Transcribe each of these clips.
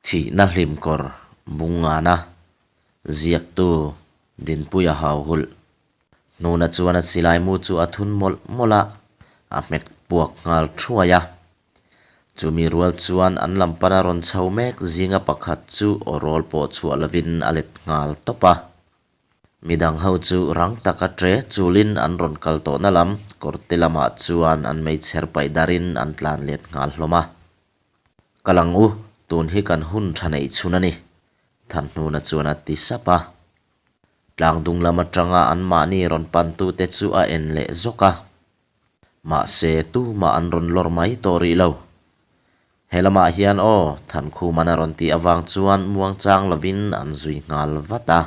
Thihna hlimkawr bungngana ziaktu Dinpuia hauhulh hnuna chuan a silai mu chu a thun mawlh mawlh a, a hmet puak nghal thuai a. Chumi rual chuan an lam pana rawn chho mek zinga pakhat chu aw rawl pawh chhuah lovin a let nghal tawp a. Midang ho chu rang taka tre chulin an rawn kal tawhna lam kawrte lamah chuan an meichher paih darin an tlan let nghal hlawm a. Ka lang u, tun hi kan hun tha neih chhun a ni, Thanhnuna chuan a ti sap a. Tlang dung lam atanga anmahni rawn pantute chu a en leh zawk a. Mahse, tumah an rawn lawr mai tawh rih lo. He lamah hian aw, Thankhuman a rawn tih avang chuan muangchang lovin an zui nghal vat a.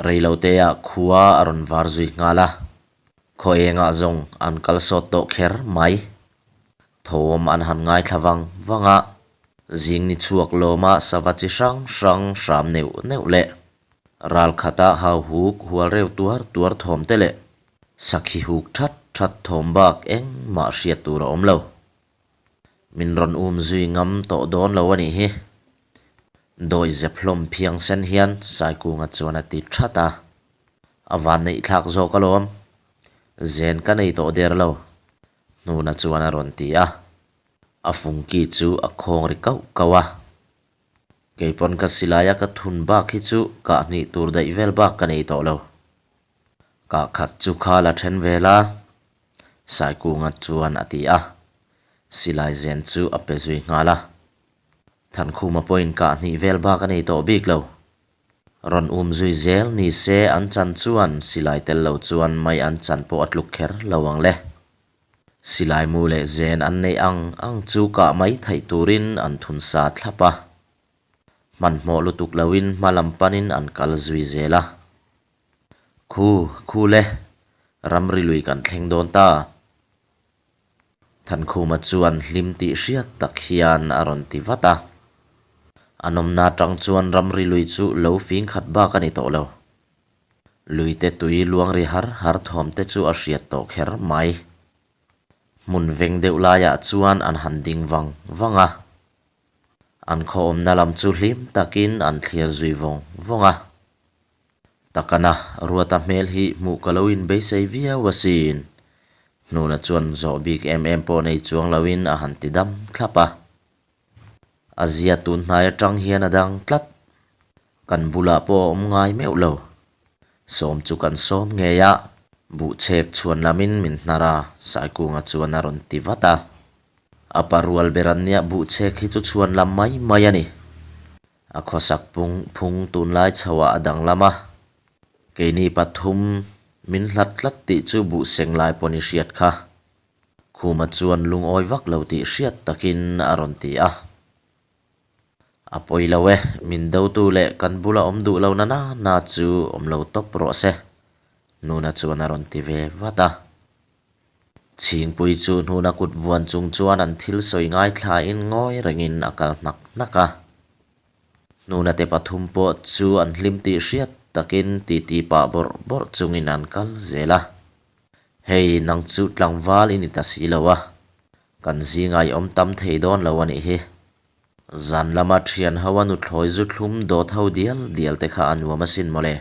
Reiloteah khua a rawn var zui nghal a, khaw engah zawng an kal sawt tawh kher mai. Thawm an han ngaithla vang vang a, zing ni chhuak lawma sava chi hrang hrang hram neuh neuh leh ral khata hau huk hual reuh tuar tuar thawm te leh Sakhi huk that that thawm bak engmah hriat tur a awm lo. Min rawn um zui ngam tawh dawn lo a nih hi. Dawi zep hlawm phiang sen hian Saikunga chuan a ti that a. A van neih thlak zawk alawm. Zen ka nei tawh der lo. Hnuna chuan a rawn ti a. A fungki chu a khawng ri kauh kauh a. Keipawn ka silaia ka thun bak hi chu kah hnih tur daih vel bak ka nei tawh lo. Kah khat chu kha la then vel a, Saikunga chuan a ti a. Silai zen chu a pe zui nghal a. Thankhuma pawhin kah hnih vel bak a nei tawh bik lo. Rawn um zui zel ni se an chan chuan silai tel lo chuan mai an chan pawh a tluk kher lo ang le. Silai mu leh zen an neih ang ang chu kah mai theih turin an thun sa thlap a. Hmanhmawh lutuk loin hma lam panin an kal zui zel a. Khu, khu le, ramri lui kan thleng dawn ta. Thankhuma chuan hlim tih hriat tak hian a rawn ti vat a. A nawmna atang chuan ramri lui chu lo fing khat bak a ni tawh lo. Luite tui luang ri har har thawm te chu a hriat tawh kher mai. Hmun veng deuh laiah chuan an han ding vang vang a. An khawawmna lam chu hlim takin an thlir zui vawng vawng a. Takana Ruata hmel hi hmuh ka lo inbeisei viau asin. Hnuna chuan zawh bik em em pawh nei chuang loin a han ti dam thlap a. A zia tun hnai atang hian a dang tlat. Kan bulah pawh a awm ngai meuh lo. Sawm chu kan sawm ngei a, buhchhek chhuan lamin min hnar a, Saikunga chuan a rawn ti vat a. A pa rual ber an nia buhchhek hi chu chhuan lam mai mai a ni. A khawsak pung phung tunlai chhoah a danglam a, keini pathum min hlat tlat tih chu buhseng lai pawn i hriat kha. Khuma chuan lungawi vak lo tih hriat takin a rawn ti a. A pawi lo e, min dotu leh kan bula awm duh lo na na na chu awm lo tawp rawh se, Nuna chuan a rawn ti ve vat a. Chhingpui chu hnuna kut vuan chung chuan an thil sawi ngaithlain ngawi rengin a kal hnak hnak a. Hnuna te pathum pawh chu an hlim tih hriat takin titi pah bawrh bawrh chungin an kal zel a. Hei, nang chu tlangval i ni ta si lo a, kan zingah i awm tam thei dawn lo a nih hi. Zan lama thian ho a nuthlawi zu thlum dawt ho dial dial te kha a nuam asin mawle.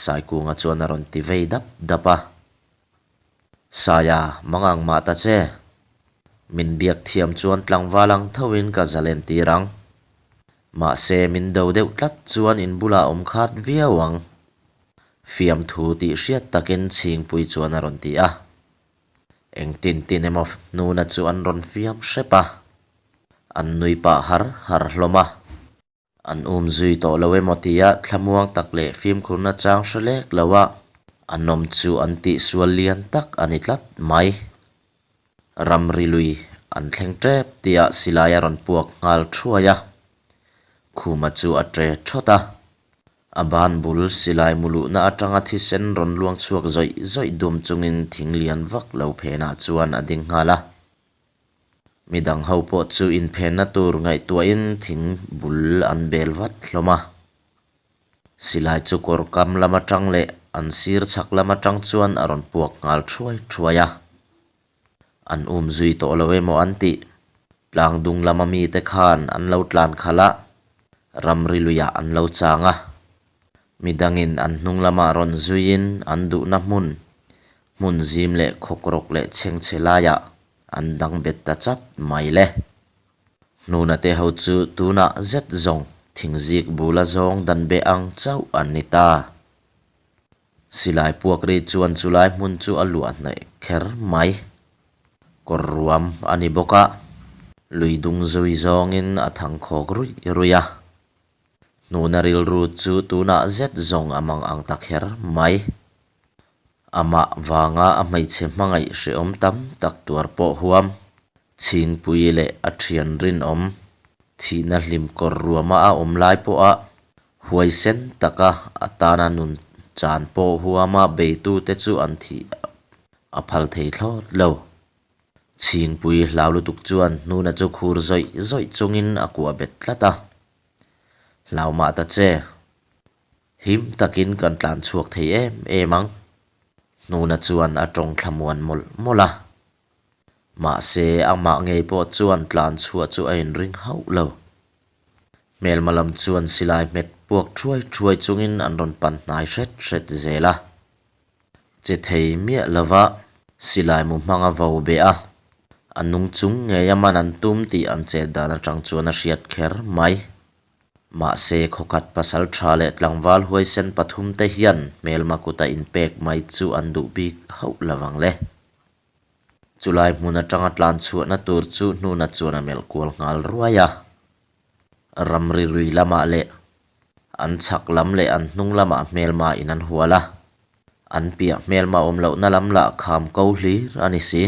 Saikunga chuan a rawn ti vei dap dap a. Saia, mangang mah ta che. Min biak thiam chuan tlangval ang thoin ka zalen tir ang. Mahse, min do deuh tlat chuan in bulah awm khat viau ang. Fiamthu tih hriat takin Chhingpui chuan a rawn ti a. Engtin tin emaw hnuna chu an rawn fiam hrep a. An nui pah har har hlawm a. An um zui tawh lo emaw tia thlamuang tak leh fimkhurna chang hre lek lo a, an awm chu an tihsual lian tak a ni tlat mai. Ramri lui an thleng tep tia silai a rawn puak nghal thuai a, Khuma chu a tre thawt a. A ban bul silai muluhna atanga thisen rawn luang chhuak zawih zawih dum chungin thing lian vak lo phenah chuan a ding nghal a. Midang ho pawh chu inphenna tur ngaihtuahin thing bul an bel vat hlawm a. Silai chu kawr kam lam atang leh an sir chhak lam atang chuan a rawn puak nghal thuai thuai a. An um zui tawh lo emaw an tih. Tlangdung lama mite khan an lo tlan khalh a, ramri luiah an lo chang a. Midangin an hnung lamah rawn zuiin an duhna hmun, hmun zim leh khawkrawk leh chhengchhe laiah an dang bet ta chat mai le. Hnuna te ho chu tunah zet zawng thingzik bula zawng dan beh ang chauh an ni ta. Silai puak ri chuan chulai hmun chu a luah hnaih kher mai. Kawr ruam a ni bawk a, lui dung zui zawngin a thang khawk ruih ruih a. Hnuna rilru chu tunah zet zawng a mang ang ta kher mai. Amah vanga a hmeichhe hmangaih hrehawm tam tak tuar pawh huam. Chhingpui leh a thian rinawm thihna hlim kawr ruama a awm lai pawha huaisen taka a tana nun chan pawh huama beitute chu an thih a phal thei thlawt lo. Chhingpui hlau lutuk chuan hnuna chu khur zawih zawih chungin a kuah bet tlat a. Hlau mah ta che. Him takin kan tlan chhuak thei em em ang. Hnuna chuan a tawng thlamuan mawlh mawlh a. Mahse, amah ngei pawh chuan tlan chhuah chu a inring hauh lo. Hmelma lam chuan silai hmet puak thuai thuai chungin an rawn pan hnai hret hret zel a. Che thei miah lova silai mu hmang a vo beh a, a nung chung ngei a man an tum tih an chet dan atang chuan a hriat kher mai. Mahse, khawkhat pasal tha leh tlangval huaisen pathumte hian hmelma kuta inpek mai chu an duh bik hauh lovang le. Chulai hmun atanga tlan chhuahna tur chu hnuna chuan a melh kual nghal ruai a. Ramri rui lamah leh an chhak lam leh an hnung lamah hmelma in an hual a, an piah hmelma awm lohna lam lah kham ko hlir a ni si.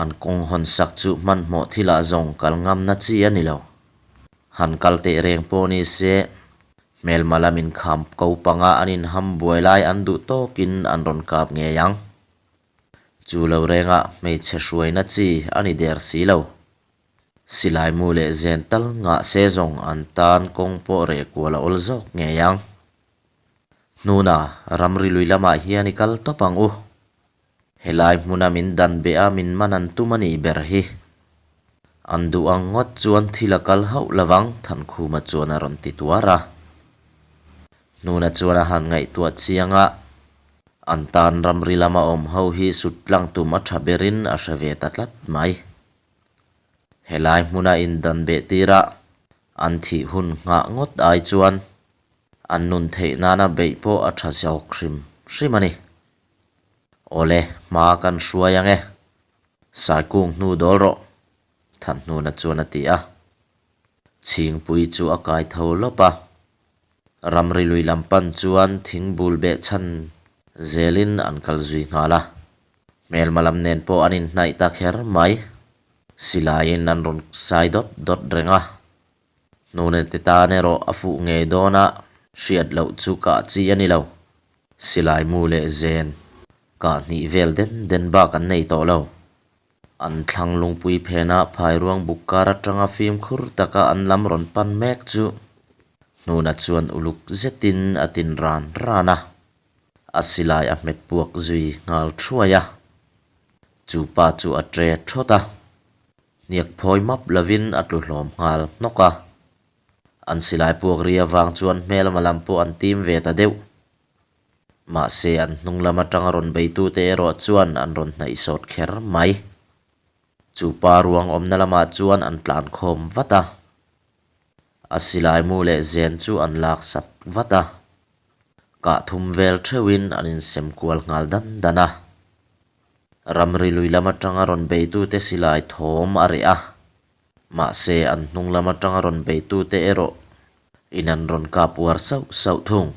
An kawng hawn sak chu hmanhmawh thilah zawng kal ngamna chi a ni lo. Han kal teh reng pawh ni se, hmelma lamin kham ko panga an inham buai lai an duh tawkin an rawn kap ngei ang. Chu lo rengah hmeichhe hruaina chi a ni der si lo. Silai mu leh zen tal ngah se zawng an tan kawng pawh reh kual a awl zawk ngei ang. Hnuna, ramri lui lamah hian i kal tawp ang u. Helai hmuna min dan beh a min man an tum a nih ber hi. An duh ang ngawt chuan thil a kal hauh lovang, Thankhuma chuan a rawn ti tuar a. Hnuna chuan a han ngaihtuah chiang a, an tan ramri lama awm ho hi sut tlang tum a tha berin a hre ve ta tlat mai. Helai hmuna indan beh tirah an thih hun nghah ngawt ai chuan an nun theih nana beih pawh a tha zawk hrim hrim a ni. Awle, hma kan hruai ang e. Saikung hnu dawl rawh, Thanhnuna chuan a ti a. Chhingpui chu a kai tho lawp a. Ramri lui lam pan chuan thingbul beh chhan zelin an kal zui nghal a. Hmelma lam nen pawh an inhnaih ta kher mai. Silaiin an rawn sai dawt dawt reng a. Hnune te tan erawh a fuh ngei dawn a, hriat loh chu kah chi a ni lo. Silai mu leh zen kah hnih vel den den bak an nei tawh lo. An thlang lungpui phena phairuang buk kar atanga fimkhur taka an lam rawn pan mek chu Hnuna chuan uluk zetin a tin ran ran a, a silai a hmet puak zui nghal thuai a. Chu pa chu a tre thawt a, hniak phawi map lovin a tlu hlawm nghal hnawk a. An silai puak ri avang chuan hmelma lam pawh an tim ve ta deuh. Mahse, an hnung lam atanga rawn beitute erawh chuan an rawn hnaih sawt kher mai. Chu pa ruang awmna lamah chuan an tlan khawm vat a. A silai mu leh zen chu an lak sat vat a. Kah thum vel theuhin an insem kual nghal dan dan a. Ramri lui lam atanga rawn beitute silai thawm a reh a. Mahse, an hnung lam atanga rawn beitute erawh in an rawn kap uar sauh sauh thung.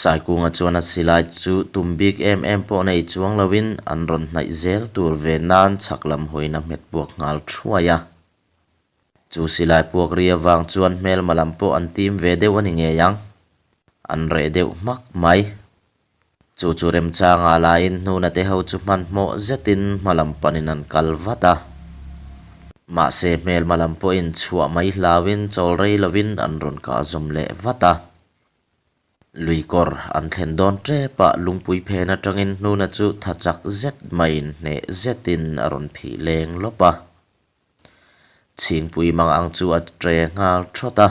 Saikunga chuan a silai chu tum bik em em pawh nei chuang loin an rawn hnaih zel tur ve nan chhak lam hawiin a hmet puak nghal thuai a. Chu silai puak ri avang chuan hmelma lam pawh an tim ve deuh a ni ngei ang. An reh deuh hmak mai. Chu chu remchangah lain hnuna te ho chu hmanhmawh zetin hma lam panin an kal vat a. Mahse hmelma lam pawhin chhuah mai hlauin chawl rei lovin an rawn kah zawm leh vat a. Lui kawr an thlen dawn tep a, lungpui phen atangin hnuna chu tha chak zet maiin hneh zetin a rawn phih leng lawp a. Chhingpui mang ang chu a ṭe nghal ṭhawt a.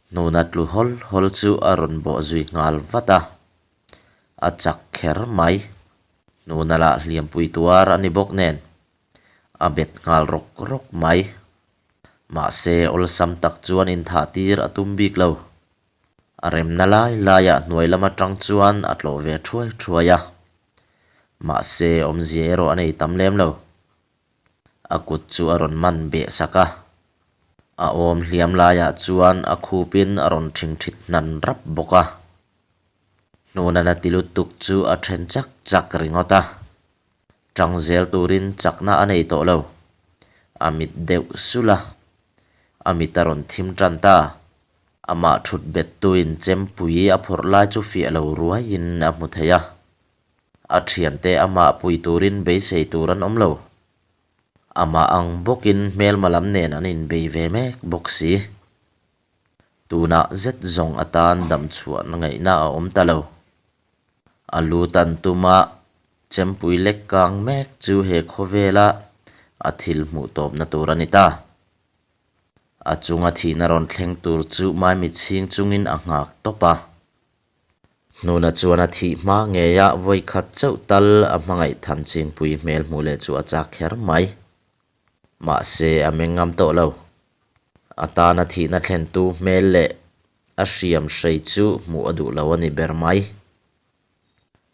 Hnuna tlu hawl hawl chu a rawn bawh zui nghal vat a. A chak kher mai. Hnuna lah hliampui tuar a ni bawk nen a bet nghal rawk rawk mai. Mahse awlsam tak chuan inthah tir a tum bik lo. A remna lai laiah hnuai lam atang chuan a tlawh ve thuai thuai a. Mahse awmzia erawh a nei tam lem lo. A kut chu a rawn man beh sak a. A awm hliam laiah chuan a khupin a rawn thingthit hnan rap bawk a. Hnuna ti lutuk chu a then chak chak ringawt a. Tang zel turin chakna a nei tawh lo. A mit deuh sulh a. A mit a rawn thim tan ta. Amah thut bettuin chempui a phawrh lai chu fiah lo ruaiin a hmu thei a. A thiante amah pui turin beisei tur an awm lo. Amah ang bawkin hmelma lam nen an inbei ve mek bawk si. Tunah zet zawng atan damchhuahna ngaihna a awm ta lo. A lu tan tuma chempui lek kang mek chu he khawvela a thil hmuh tawpna tur a ni ta. A chunga thihna rawn thleng tur chu maimit chhing chungin a nghak tawp a. Hnuna chuan a thih hma ngeia vawikhat chauh tal a hmangaih than chhingpui hmel hmuh leh chu a chak kher mai. Mahse a meng ngam tawh lo. A tana thihna thlentu hmel leh a hriam hrei chu hmuh a duh lo a ni ber mai.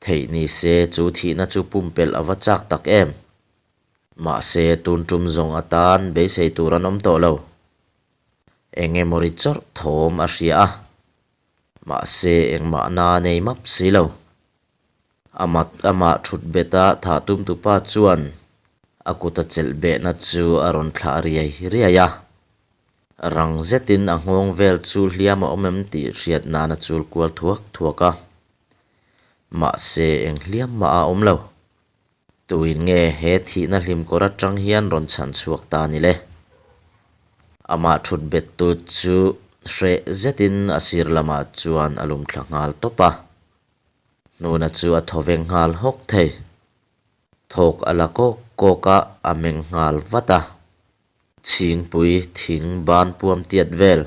Theih ni se chu thihna chu pumpelh a va chak tak em. Mahse tun tum zawng atan beisei tur an awm tawh lo. Eng emaw ri chawrh thawm a hria a. Mahse engmah na nei map si lo. Amah amah thut beta thah tum tupa chuan a kuta chelh behna chu a rawn thlah riai riai a. Rang zetin a nghawng vel chu hliam a awm em tih hriat nan a chul kual thuak thuak a. Mahse eng hliam mah a awm lo. Tuin nge he thihna hlim kawr atang hian rawn chhan chhuak ta ni le? Amah thut bet tu chu hreh zetin a sir lamah chuan a lum thla nghal tawp a. Hnuna chu a thaw veng nghal hawk thei. Thawk a la kawk kawk a, a meng nghal vat a. Chhingpui thing ban puam tiat vel,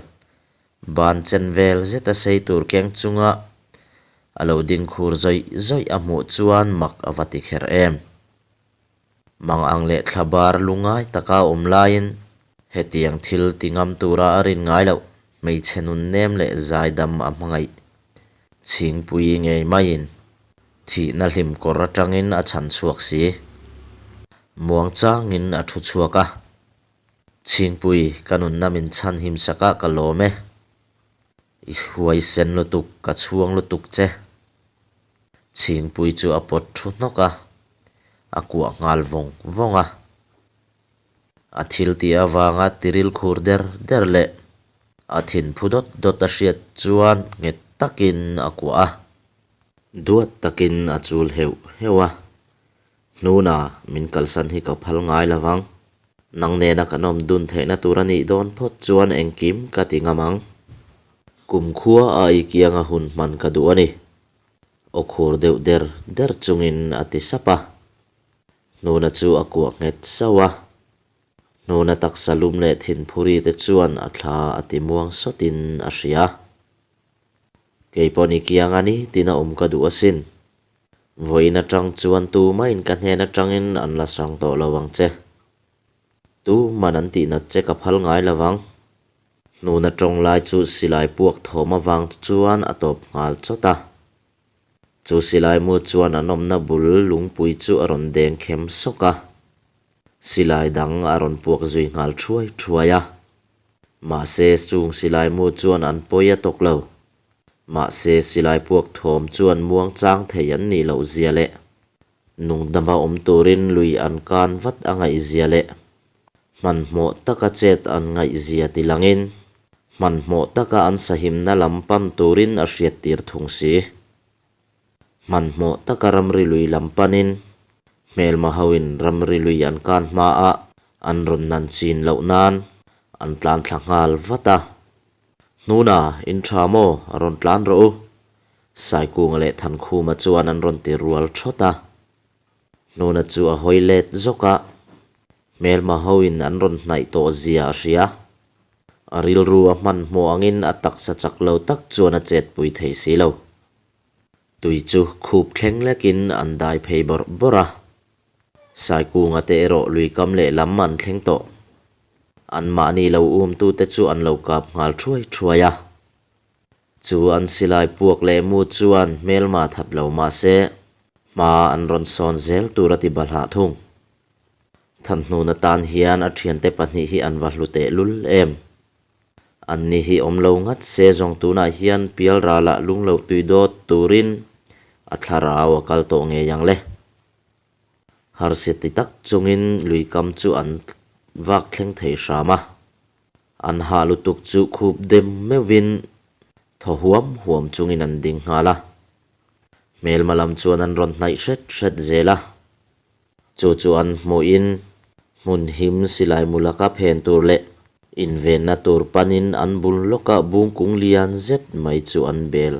ban chen vel zeta sei tur keng chunga a lo ding khur zawih zawih a hmuh chuan mak a va ti kher em. Mang ang leh thla bar lungai taka awm laiin hetiang thil ti ngam tura a rin ngai loh hmeichhe nun nem leh zaidam a hmangaih Chhingpui ngei maiin thihna hlim kawr atangin a chhan chhuak si. Muang changin a thu chhuak a, Chhingpui, ka nunna min chhan him sak a, ka lawm e. I huaisen lutuk, ka chhuang lutuk che. Chhingpui chu a pawt thu hnawk a, a kuah nghal vawng vawng a. A thil tih avanga tiril khur der der leh a thin phu dawt dawt a hriat chuan nghet takin a kuah a, duat takin a chul heuh heuh a. Hnuna, min kalsan hi ka phal ngai lo vang. Nang nena kan awm dun theihna tur a nih dawn phawt chuan engkim ka ti ngam ang. Kumkhua a i kianga hun hman ka duh a ni. Aw khur deuh der der chungin a ti sap a. Hnuna chu a kuah nghet sauh a. Hnuna taksa lum leh thinphuri te chuan a thla a ti muang sawtin a hria. Kei pawh ni kiang a ni tina awm ka duh asin. Vawiin atang chuan tumahin ka hnen atangin an la hrang tawh lo ang che. Tuman an tihnat che ka phal ngai lo vang. Hnuna tawng lai chu silai puak thawm avang chuan a tawp nghal chawt a. Chu silai mu chuan an awmna bul lungpui chu a rawn deng khem sawk a. Silai dang a rawn puak zui nghal thuai thuai a. Mahse chung silai mu chuan an pawi a tawk lo. Mahse silai puak thawm chuan muang chang thei an nih loh zia leh nungdama awm turin lui an kan vat a ngaihzia leh hmanhmawh taka chet an ngaihzia ti langin hmanhmawh taka an sahimna lam pan turin a hriattir thung si. Hmanhmawh taka ramri lui lam panin hmelma hoin ramri lui an kan hmaah an rawn nan chin loh nan an tlan thla nghal vat a. Hnuna, in tha maw? A rawn tlan rawh u. Saikunga leh Thankhuma chuan an rawn ti rual thawt a. Hnuna chu a hawi let zawk a. Hmelma hoin an rawn hnaih tawh zia a hria. A rilru a hmanhmawh angin a taksa chak lo tak chuan a chetpui thei si lo. Tui chu khup thleng lekin an dai phei bawrh bawrh a. Saikunga te erawh lui kam lehlam an thleng tawh. Anmahni lo umtute chu an lo kap nghal thuai thuai a. Chu an silai puak leh mu chuan hmelma that lo mah se, hma an rawn sawn zel tur a ti bahlah thung. Thanhnun atan hian a thiante pahnih hi an va hlu tehlul em. Anni hi awm lo ngat se zawng tunah hian pialralah lungloh tui dawt turin a thlarau a kal tawh ngei ang le. Harsa ti tak chungin luikam chu an vak thleng thei hram a. An hah lutuk chu khup dem meuhvin thaw huam huam chungin an ding nghal a. Hmelma lam chuan an rawn hnaih hret hret zel a. Chu chu an hmuhin hmun him silai mu laka phen tur leh invenna tur panin an bul lawkah bungkung lian zet mai chu an bel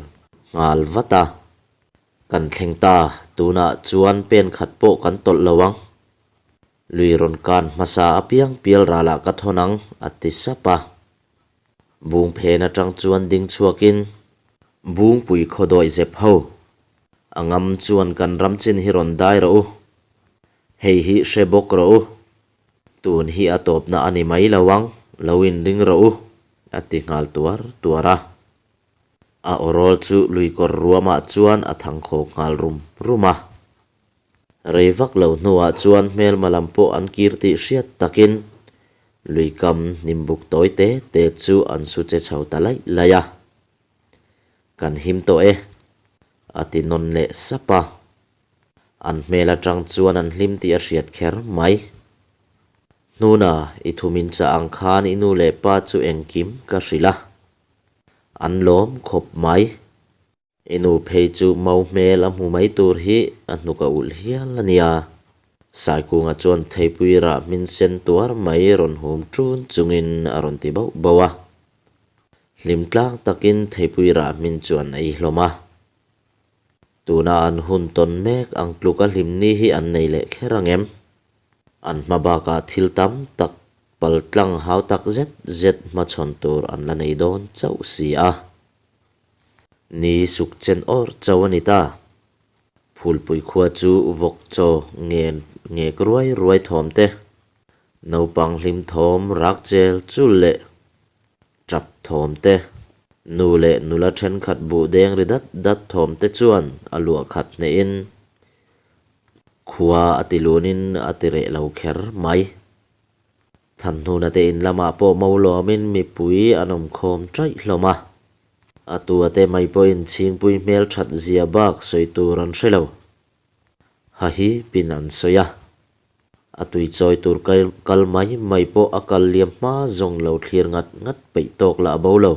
nghal vat a. Kan thleng ta, tunah chuan pen khat pawh kan tawlh lo ang. Lui rawn kan hmasa apiang pial ralah ka thawn ang, a ti sap a. Bung phen atang chuan ding chhuakin, Bungpui khaw dawih zep ho, a ngam chuan kan ram chin hi rawn dai rawh u. Hei hi hre bawk rawh u. Tun hi a tawpna a ni mai lo ang, lo inring rawh u, a ti nghal tuar tuar a. A awrawl chu luikawr ruamah chuan a thangkhawk nghal rum rum a. Rei vak lo hnuah chuan hmelma lam pawh an kir tih hriat takin luikam hnimbuk tawi te te chu an su che chho ta laih laih a. Kan him tawh e, a ti nawn leh sap a. An hmel atang chuan an hlim tih a hriat kher mai. Hnuna, i thumin chah ang khan i nu leh pa chu engkim ka hrilh a. An lawm khawp mai. I nu phei chu mau hmel a hmu mai tur hi a hnuk a ulh hial a nia. Saikunga chuan theipui rah hmin sen tuar mai rawn hum ṭun chungin a rawn ti bauh bauh a. Hlim tlang takin theipui rah hmin chu an ei hlawm a. Tuna an hun tawn mek ang tluka hlimni hi an nei leh kher ang em? An hma bakah thil tam tak paltlang hau tak zet zet hmachhawn tur an la nei dawn chauh si a. Ni suk chen awr chauh a ni ta. Phulpui khua chu vawk chaw ngen ngek ruai ruai thawm te, naupang hlim thawm rak chel chul leh tap thawm te, nu leh nula thenkhat buh deng ri dat dat thawm te chuan a luah khat hnehin khua a ti lunin a ti reh lo kher mai. Thanhnuna te in lamah pawh mo lawmin mipui an awm khawm chaih hlawm a. A tu a te mai pawhin chhingpui hmel that zia bak sawi tur an hre lo. Ha hi pin an sawi a. A tui chawi tur kal mai mai pawh a kal liam hma zawng lo thlir ngat ngat peih tawk lah bo lo.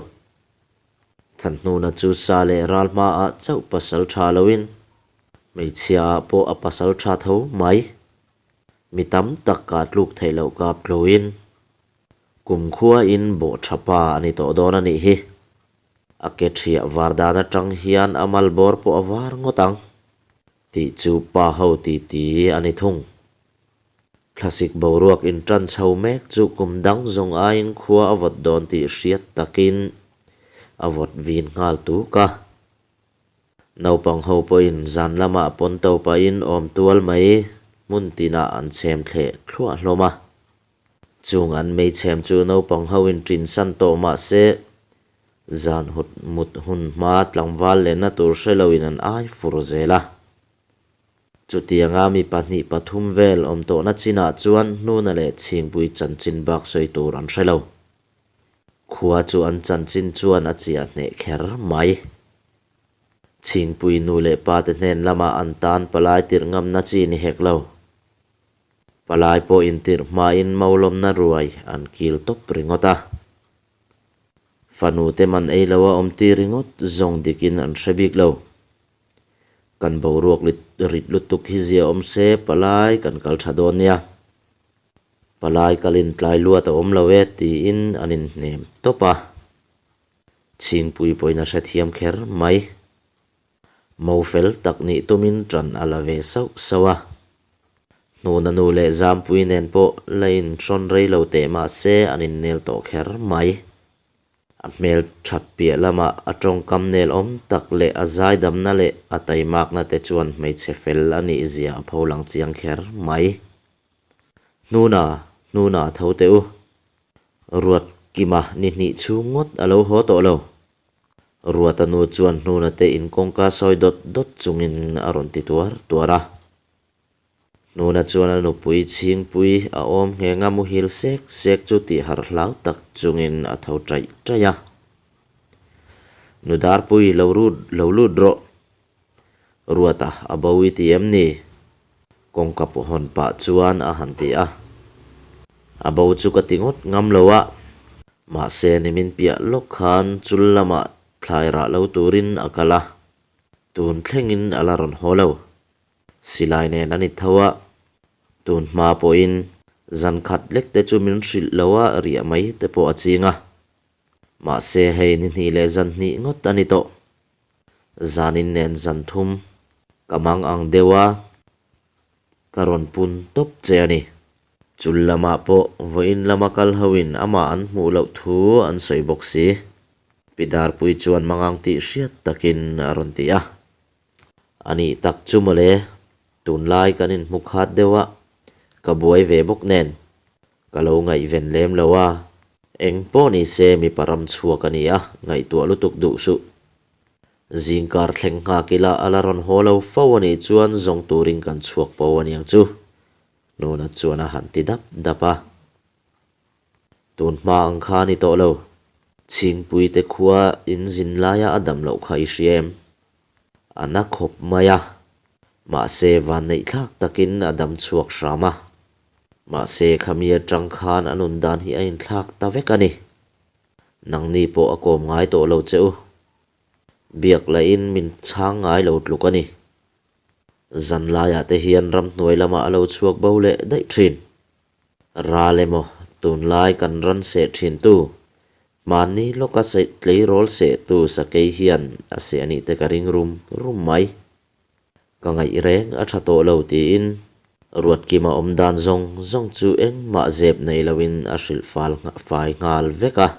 Thanhnuna chu sa leh ral hmaah chauh pasal tha loin hmeichhia ah pawh a pasal tha tho mai. Mi tam tak kah tluk theih loh kap tluin kumkhuain bawh tha pa a ni tawh dawn a nih hi. A ke thiah var dan atang hian a mal bawr pawh a var ngawt ang tih chu pa ho titi a ni thung. Thlasik boruak intan chho mek chu kum dang zawng aiin khua a vawt dawn tih hriat takin a vawt vin nghal tuk a. Naupang ho pawhin zan lamah pawn to pahin awm tual mai hmun tinah an chhem thleh thluah hlawm a. Chung an meichhem chu naupang hoin ṭin san tawh mah se, zan hut mut hun hma tlangval lenna tur hre loin an ai fur zel a. Chutianga mi pahnih pathum vel awm tawhna chinah chuan Hnuna leh Chhingpui chanchin bak sawi tur an hre lo. Khua chu an chanchin chuan a chiah hneh kher mai. Chhingpui nu leh pa te hnen lamah an tan palai tirh ngamna chi ni hek lo. Palai pawh intirh hmain maulawmna ruai an kil tawp ringawt a. Fanu te man ei lo a awm tir ringawt zawng dikin an hre bik lo. Kan boruak rit lutuk hi zia awm se palai kan kal tha dawn nia. Palai kalin tlai luat a awm lo e tiin an inhnem tawp a. Chhingpui pawhin a hrethiam kher mai. Mo fel tak nih tumin ṭan a la ve sauh sauh a. Hnuna nu leh Zampui nen pawh la inhrawn rei lo teh mah se an innel tawh kher mai. A hmel that piah lamah a tawngkam nel awm tak leh a zaidamna leh a taimakna te chuan hmeichhe fel a nih zia a pholang chiang kher mai. Hnuna, Hnuna tho teh u. Ruatkima ni hnih chhung ngawt a lo haw tawh lo. Ruata nu chuan Hnuna te in kawngka sawi dawt dawt chungin a rawn ti tuar tuar a. Hnuna chuan a nupui chhingpui a awm ngheng a muhil sek sek chu tih harh hlau tak chungin a tho taih taih a. Nu Darpui lo rut lo lut rawh. Ruata a bo i ti em ni? Kawngka pawh hawn pah chuan a han ti a. A bo chu ka ti ngawt ngam lo a. Mahse nimin piah lawk khan chul lamah thlai rah lo turin a kal a. Tun thlengin a la rawn haw lo. Silai nen a ni tho a, tun hma pawhin zan khat lek te chu min hrilh lo a riah mai te pawh a ching a. Mahse hei ni hnih leh zan hnih ngawt a ni tawh. Zanin nen zan thum ka mang ang deuh a, ka rawn pun tawp che a ni. Chul lamah pawh vawiin lama kal hoin amah an hmuh loh thu an sawi bawk si. Pi Darpui chuan mangang tih hriat takin a rawn ti a. A nih tak chu mawle, tunlai kan inhmu khat deuh a, ka buai ve bawk nen, ka lo ngaihven lem lo a, eng pawh ni se mipa ram chhuak a ni a, ngaihtuah lutuk duh suh. Zingkar thleng nghak ila a la rawn haw lo fo a nih chuan zawng turin kan chhuak po a niang chu, Nuna chuan a han ti dap dap a. Tun hma ang kha a ni tawh lo. Chhingpui te khua in zin laia a dam loh kha i hria em? A na khawp mai a. Mahse vanneih thlak takin a dam chhuak hram a. Mahse khami atang khan a nun dan hi a inthlak ta vek a ni. Nangni pawh a kawm ngai tawh lo che u. Biak lahin min chhang ngai lo tluk a ni. Zanlaiah te hian ramhnuai lamah a lo chhuak bo leh daih thin. Ral emaw, tunlai kan ran seh thintu, hmanni lawka tleirawl sehtu sakei hian a seh anih te ka ring rum rum mai. Ka ngaih reng a tha tawh lo tiin Ruatkima awm dan zawng zawng chu engmah zep nei loin a hrilh fal fai nghal vek a.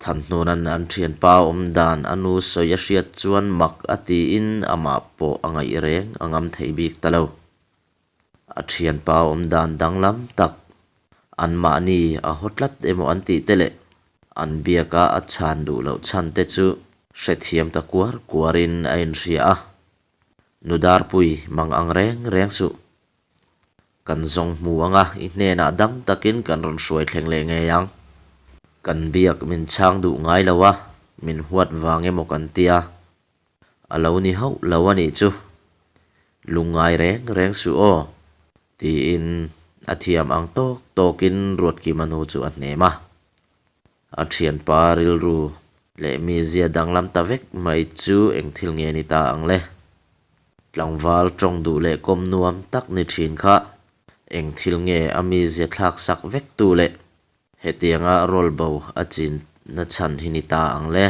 Thanhnuna'n an thianpa awm dan a nu sawi a hriat chuan mak a tiin amah pawh a ngaih reng a ngam thei bik ta lo. A thianpa awm dan danglam tak, anmahni a haw tlat emaw an tih te leh an biaka a chhan duh loh chhan te chu hrethiam ta kuar kuarin a inhria a. Nu Darpui mang ang reng reng suh. Kan zawng hmu anga i hnenah dam takin kan rawn hruai thleng leh ngei ang. Kan biak min chhang duh ngai lo a, min huat vang emaw kan tia. A lo ni hauh lo a nih chu. Lungngai reng reng suh aw, tiin a thiam ang tawk tawkin Ruatkima nu chu a hnem a. A thianpa rilru leh mizia danglam ta vek mai chu eng thil nge ni ta ang le? Tlangval tawng duh leh kawm nuam tak ni thin kha eng thil nge a mizia thlak sak vek tu leh hetianga rawl bo a chinna chhan hi ni ta ang le?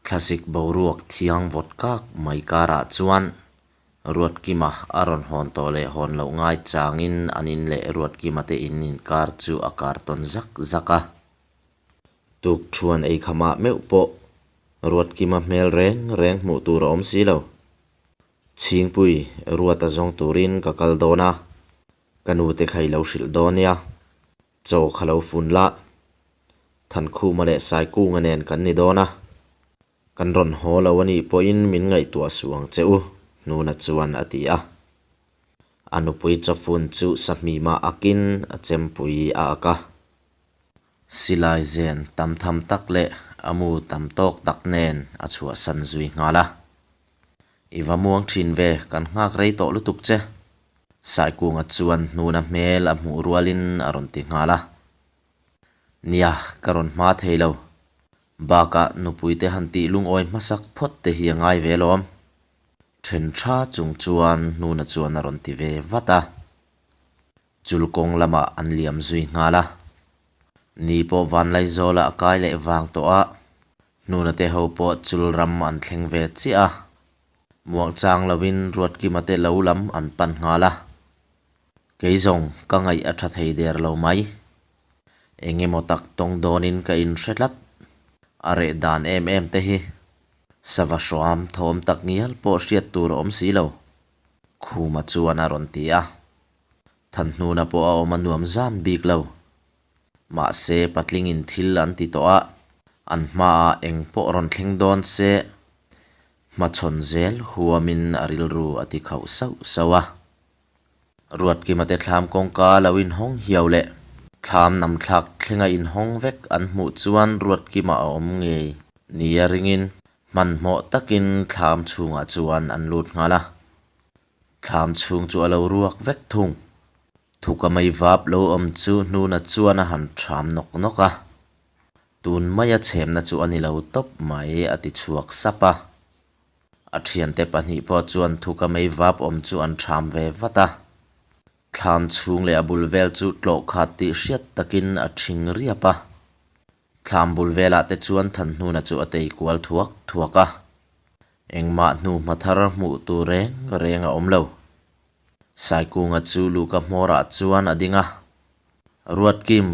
Thlasik boruak thiang vawt kak mai karah chuan Ruatkima a rawn hawn tawh leh hawn loh ngai changin an in leh Ruatkima te in inkar chu a kar tawn zak zak a. Tukthuan eikhamah meuh pawh Ruatkima hmel reng reng hmuh tur a awm si lo. Chhingpui Ruata zawng turin ka kal dawn a, ka nute kha i lo hrilh dawn nia. Chaw kha lo fun la, Thankhuma leh Saikunga nen kan ni dawn a, kan rawn haw lo a nih pawhin min ngaihtuah suh ang che u, Hnuna chuan a ti a. A nupui chawfun chu sahmimah akin a chempui a ak a. Silai zen tam tham tak leh a mu tam tawk tak nen a chhuahsan zui nghal a. I va muang thin ve, kan nghak rei tawh lutuk che. Saikunga chuan hnuna hmel a hmuh rualin a rawn ti nghal a. Nia, ka rawn hma thei lo. Bakah nupuite han tih lungawi hmasak phawt te hi a ngai ve lawm. Then tha chung chuan hnuna chuan a rawn ti ve vat a. Chul kawng lamah an liam zui nghal a. Ni pawh Vanlaizawla a kai leh vang tawh a, hnuna te ho pawh chul ram an thleng ve chiah a. Muangchang lovin Ruatkima te lo lam an pan nghal a. Kei zawng ka ngaih a tha thei der lo mai. Eng emaw tak tawng dawnin ka inhre tlat. A reh dan em em te hi sava hram thawm tak ngial pawh hriat tur a awm si lo. Khuma chuan a rawn ti a. Thanhnuna pawh a awm a nuam zan bik lo. Mahse patlingin thil an ti tawh a, an hmaah eng pawh rawn thleng dawn se hmachhawn zel huamin a rilru a ti khauh sauh sauh a. Ruatkima te thlam kawngka lo inhawng hiau leh thlam namthlak thlenga inhawng vek an hmuh chuan Ruatkima a awm ngei nia ringin hmanhmawh takin thlam chhungah chuan an lut nghal a. Thlam chhung chu a lo ruak vek thung. Thuka mei vap lo awm chu hnuna chuan a han ṭham nawk nawk a. Tun maia chhemna chu a ni lo tawp mai a ti chhuak sap a. A thiante pahnih pawh chuan thuka mei vap awm chu an ṭham ve vat a. Thlam chhung leh a bul vel chu tlawh khat tih hriat takin a ṭhing riap a. Thlam bul velah te chuan Thanhnuna chu a tei kual thuak thuak a. Engmah hnu hma thar hmuh tur reng reng a awm lo. Saikunga chu luhka hmawrah chuan a ding a. Ruatkim,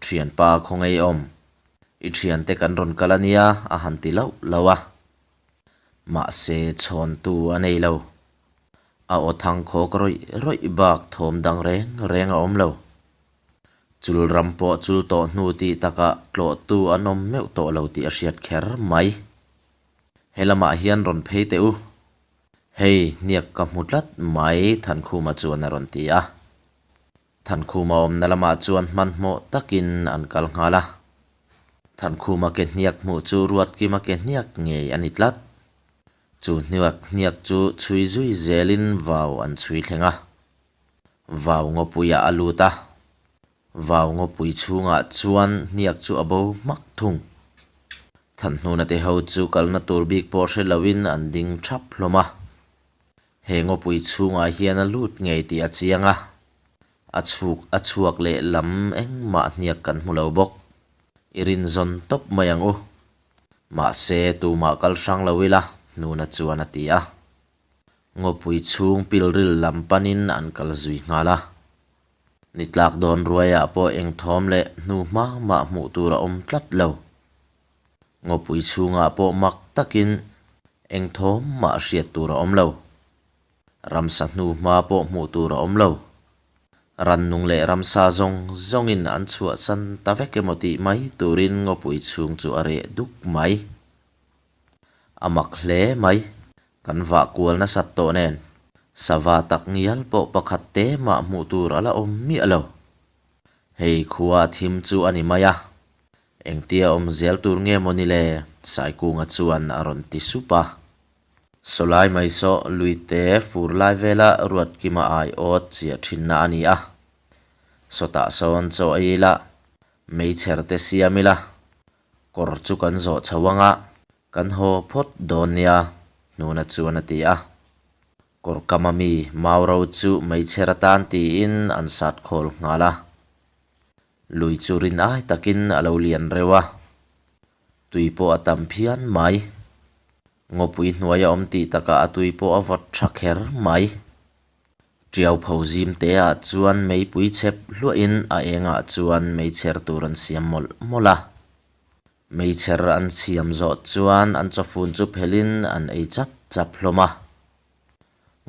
thianpa khawngaih awm. I thiante kan rawn kal a nia a han ti lauh lauh a. Mahse chhawntu a nei lo. A aw thang khawk rawih rawih bak thawm dang reng reng a awm lo. Chul ram pawh chul tawh hnu tih takah tlawhtu an awm meuh tawh lo tih a hriat kher mai. He lamah hian rawn phei teh u. Hei, hniak ka hmu tlat mai, Thankhuma chuan a rawn ti a. Thankhuma awmna lamah chuan hmanhmawh takin an kal nghal a. Thankhuma ke hniak hmuh chu Ruatkima ke hniak ngei a ni tlat. Chu hniak hniak chu chhui zui zelin vau an chhui thleng a. Vau ngawpuiah a lut a. Vau ngawpui chhungah chuan hniak chu a bo hmak thung. Thanhnuna te ho chu kalna tur bik pawh hre loin an ding thap hlawm a. He ngawpui chhungah hian a lut ngei tih a chiang a. A chhuk a chhuak leh lam engmah hniak kan hmu lo bawk. I rinzawn tawp mai ang u. Mahse tumah kal hrang lo ila, Hnuna chuan a ti a. Ngawpui chhung pilril lam panin an kal zui nghal a. Ni tlak dawn ruaiah pawh eng thawm leh hnu hma mah hmuh tur a awm tlat lo. Ngawpui chhungah pawh mak takin eng thawm mah hriat tur a awm lo. Ramsa hnu hma pawh hmuh tur a awm lo. Rannung leh ramsa zawng zawngin an chhuahsan ta vek emaw tih mai turin ngawpui chhung chu a reh duk mai. A mak hle mai. Kan vah kual nasat tawh nen sava tak ngial pawh pakhat te mah hmuh tur a la awm miah lo. Hei khua a thim chu a ni mai a, engtia awm zel tur nge maw ni le? Saikunga chuan a rawn ti sup a. Sawlai mai saw luite fur lai vela Ruatkima ai awt chiah thinna a ni a. Sawtah sawn chaw ei ila, meichher te siam ila, kawr chu kan zawh chho ang a, kan haw phawt dawn nia, Hnuna chuan a ti a. Kawr kama mi Mauro chu meichher atan tiin an sat khawl nghal a. Lui chu rin ai takin a lo lian reuh a, tui pawh a tam phian mai. Ngawpui hnuai a awm tih takah a tui pawh a vawt tha kher mai. Tiau pho zim te ah chuan meipui chep hluahin a engah chuan meichher tur an siam mawlh mawlh a. Meichher an siam zawh chuan an chawfun chu phelhin an ei chap chap hlawm a.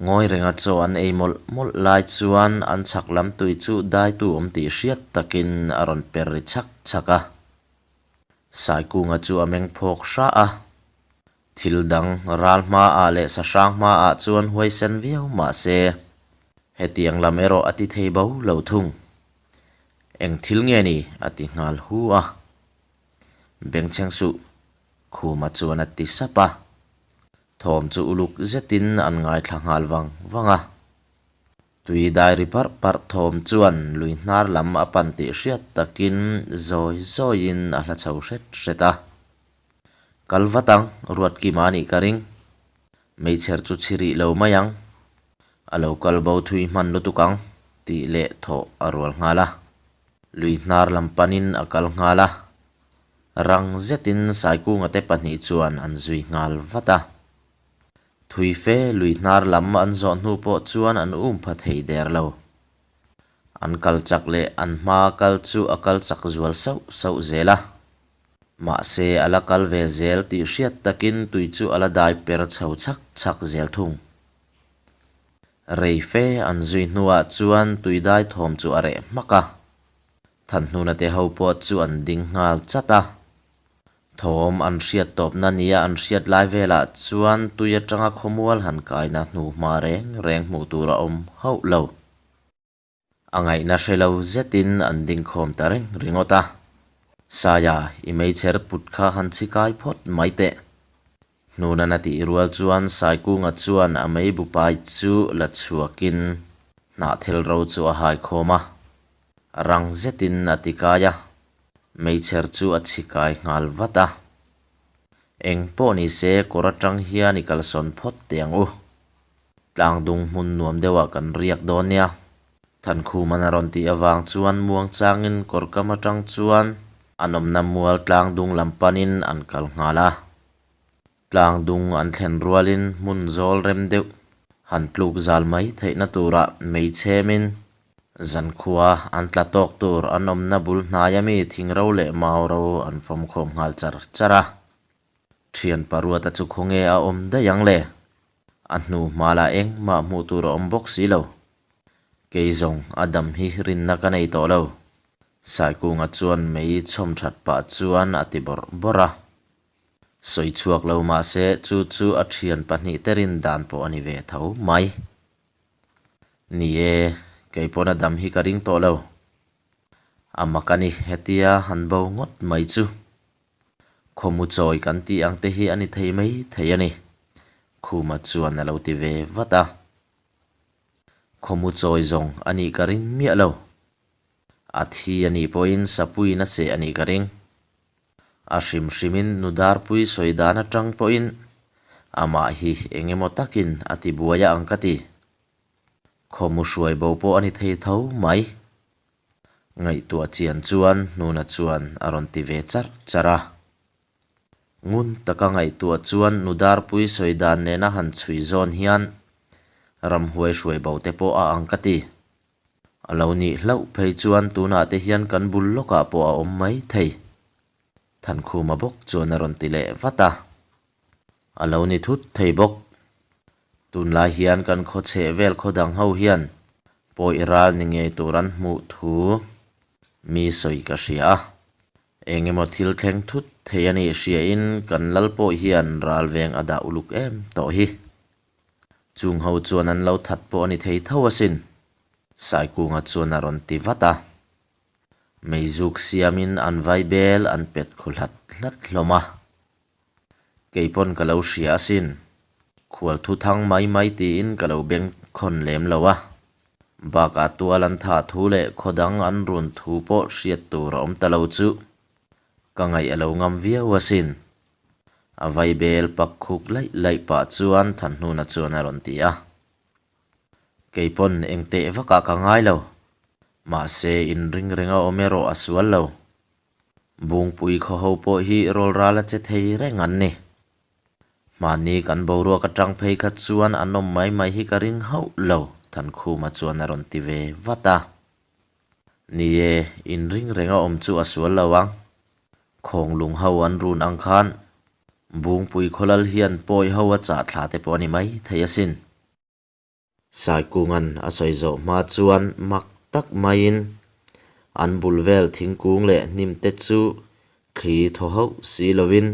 Ngawi renga chaw an ei mawlh mawlh lai chuan an chhak lam tui chu daitu awm tih hriat takin a rawn per ri chhak chhak a. Saikunga chu a meng phawk hra a. Thil dang ral hmaah leh sahrang hmaah chuan huaisen viau mah se, hetiang lam erawh a ti thei bo lo thung. Eng thil nge ni? a ti nghal hu a. Bengchheng suh, Khuma chuan a ti sap a. Thawm chu uluk zetin an ngaithla nghal vang vang a. Tui dai ri parh parh thawm chuan lui hnar lam a pan tih hriat takin zawi zawiin a hla chho hret hret a. Kal vat ang, Ruatkima a nih ka ring. Meichher chu chhi rih lo mai ang. A lo kal bo thui hman lutuk ang, tih leh thawh a rual nghal a. Lui hnar lam panin a kal nghal a. Rang zetin Saikunga te pahnih chuan an zui nghal vat a. Thui fe lui hnar lam an zawh hnu pawh chuan an um pha thei der lo. An kal chak leh an hmaa kal chu a kal chak zual sauh sauh zel a. Mahse, a la kal ve zel tih hriat takin tui chu a la dai per chho chhak chhak zel thung. Rei fe an zui hnuah chuan tui dai thawm chu a reh hmak a. Thanhnuna te ho pawh chu an ding nghal chat a. Thawm an hriat tawpna nia an hriat lai velah chuan tui atanga khawmual han kaina hnuhma reng reng hmuh tur a awm hauh lo. A ngaihna hre lo zetin an ding khawm ta reng ringawt a. Saia, i meichher put kha han chhi kai phawt mai teh. Hnunan a tih rual chuan Saikunga chuan a mei bupai chu la chhuakin hnahthel ro chu a hai khawm a. Rang zetin a ti kai a, meichher chu a chhi kai nghal vat a. Eng pawh ni se kawr atang hian i kalsawn phawt teh ang u. Tlangdung hmun nuam deuhah kan riak dawn nia. Thankhuman a rawn tih avang chuan muangchangin kawrkam atang chuan an awmna mual tlangdung lam panin an kal nghal a. Tlangdung an thlen rualin hmun zawl rem deuh han tluk zal mai theihna turah mei chhemin zankhua an tla tawk tur an awmna bul hnaia mi thingro leh mauro an fawmkhawm nghal char char a. Thian Paruata chu khawnge a awm daih ang le? A hnu hma lah engmah hmuh tur a awm bawk si lo. Kei zawng a dam hi rinna ka nei tawh lo. Saikunga chuan mei chhawm that pah chuan a ti bawrh bawrh a. Sawi chhuak lo mahse chu chu a thian pahnihte rin dan pawh a ni ve tho mai. Ni e, kei pawn a dam hi ka ring tawh lo. A mak a ni, hetia han bo ngawt mai chu. Khawmu chawi kan tih ang te hi a ni thei mai thei a ni, Khuma chuan a lo ti ve vat a. Khawmu chawi zawng a nih ka ring miah lo. A thi a nih pawhin sapuiin a cheh a nih ka ring. A hrim hrimin nu Darpui sawi dan atang pawhin amah hi eng emaw takin a ti buai a ang ka ti. Khawmu hruai bo pawh a ni thei tho mai. Ngaihtuah chian chuan Hnuna chuan a rawn ti ve charh charh a. Ngun taka ngaihtuah chuan nu Darpui sawi dan nena han chhui zawn hian ramhuai hruai bo te pawh a ang ka ti. A lo nih hlauh phei chuan tunah te hian kan bul lawkah pawh a awm mai thei. Thankhuma bawk chuan a rawn ti leh vat a. A lo ni thut thei bawk. Tunlai hian kan khaw chheh vel khaw dang ho hian pawi ral ni ngei tur an hmuh thu mi sawi ka hria a. Eng emaw thil thleng thut thei a nih hriain kan lal pawh hian ral veng a dah uluk em tawh hi. Chung ho chuan an lo that pawh a ni thei tho asin. Saikunga chuan a rawn ti vat a. Meizuk siamin an vaibel an pet khu hlat hlat hlawm a. Kei pawn ka lo hria asin. Khual thu thang mai mai tiin ka lo beng khawn lem lo a. Bakah tual an thah thu leh khaw dang an run thu pawh hriat tur a awm ta lo chu ka ngaih a lo ngam viau asin. A vaibel pak khuk laih laih pah chuan Thanhnuna chuan a rawn ti a. Kei pawn eng teh vakah ka ngai lo. Mahse inring renga awm erawh a sual lo. Bungpui khaw ho pawh hi rawlral a che thei reng an ni. Hmanni kan boruak atang phei kha chuan an awm mai mai hi ka ring hauh lo, Thankhuma chuan a rawn ti ve vat a. Ni e, inring renga awm chu a sual lo ang. Khawnglung ho an run ang khan Bungpui khawlal hian pawi ho a chah thla te pawh a ni mai thei asin. Saikunga'n a sawi zawh hma chuan mak tak maiin an bul vel thingkung leh hnim te chu thli thaw hauh si lovin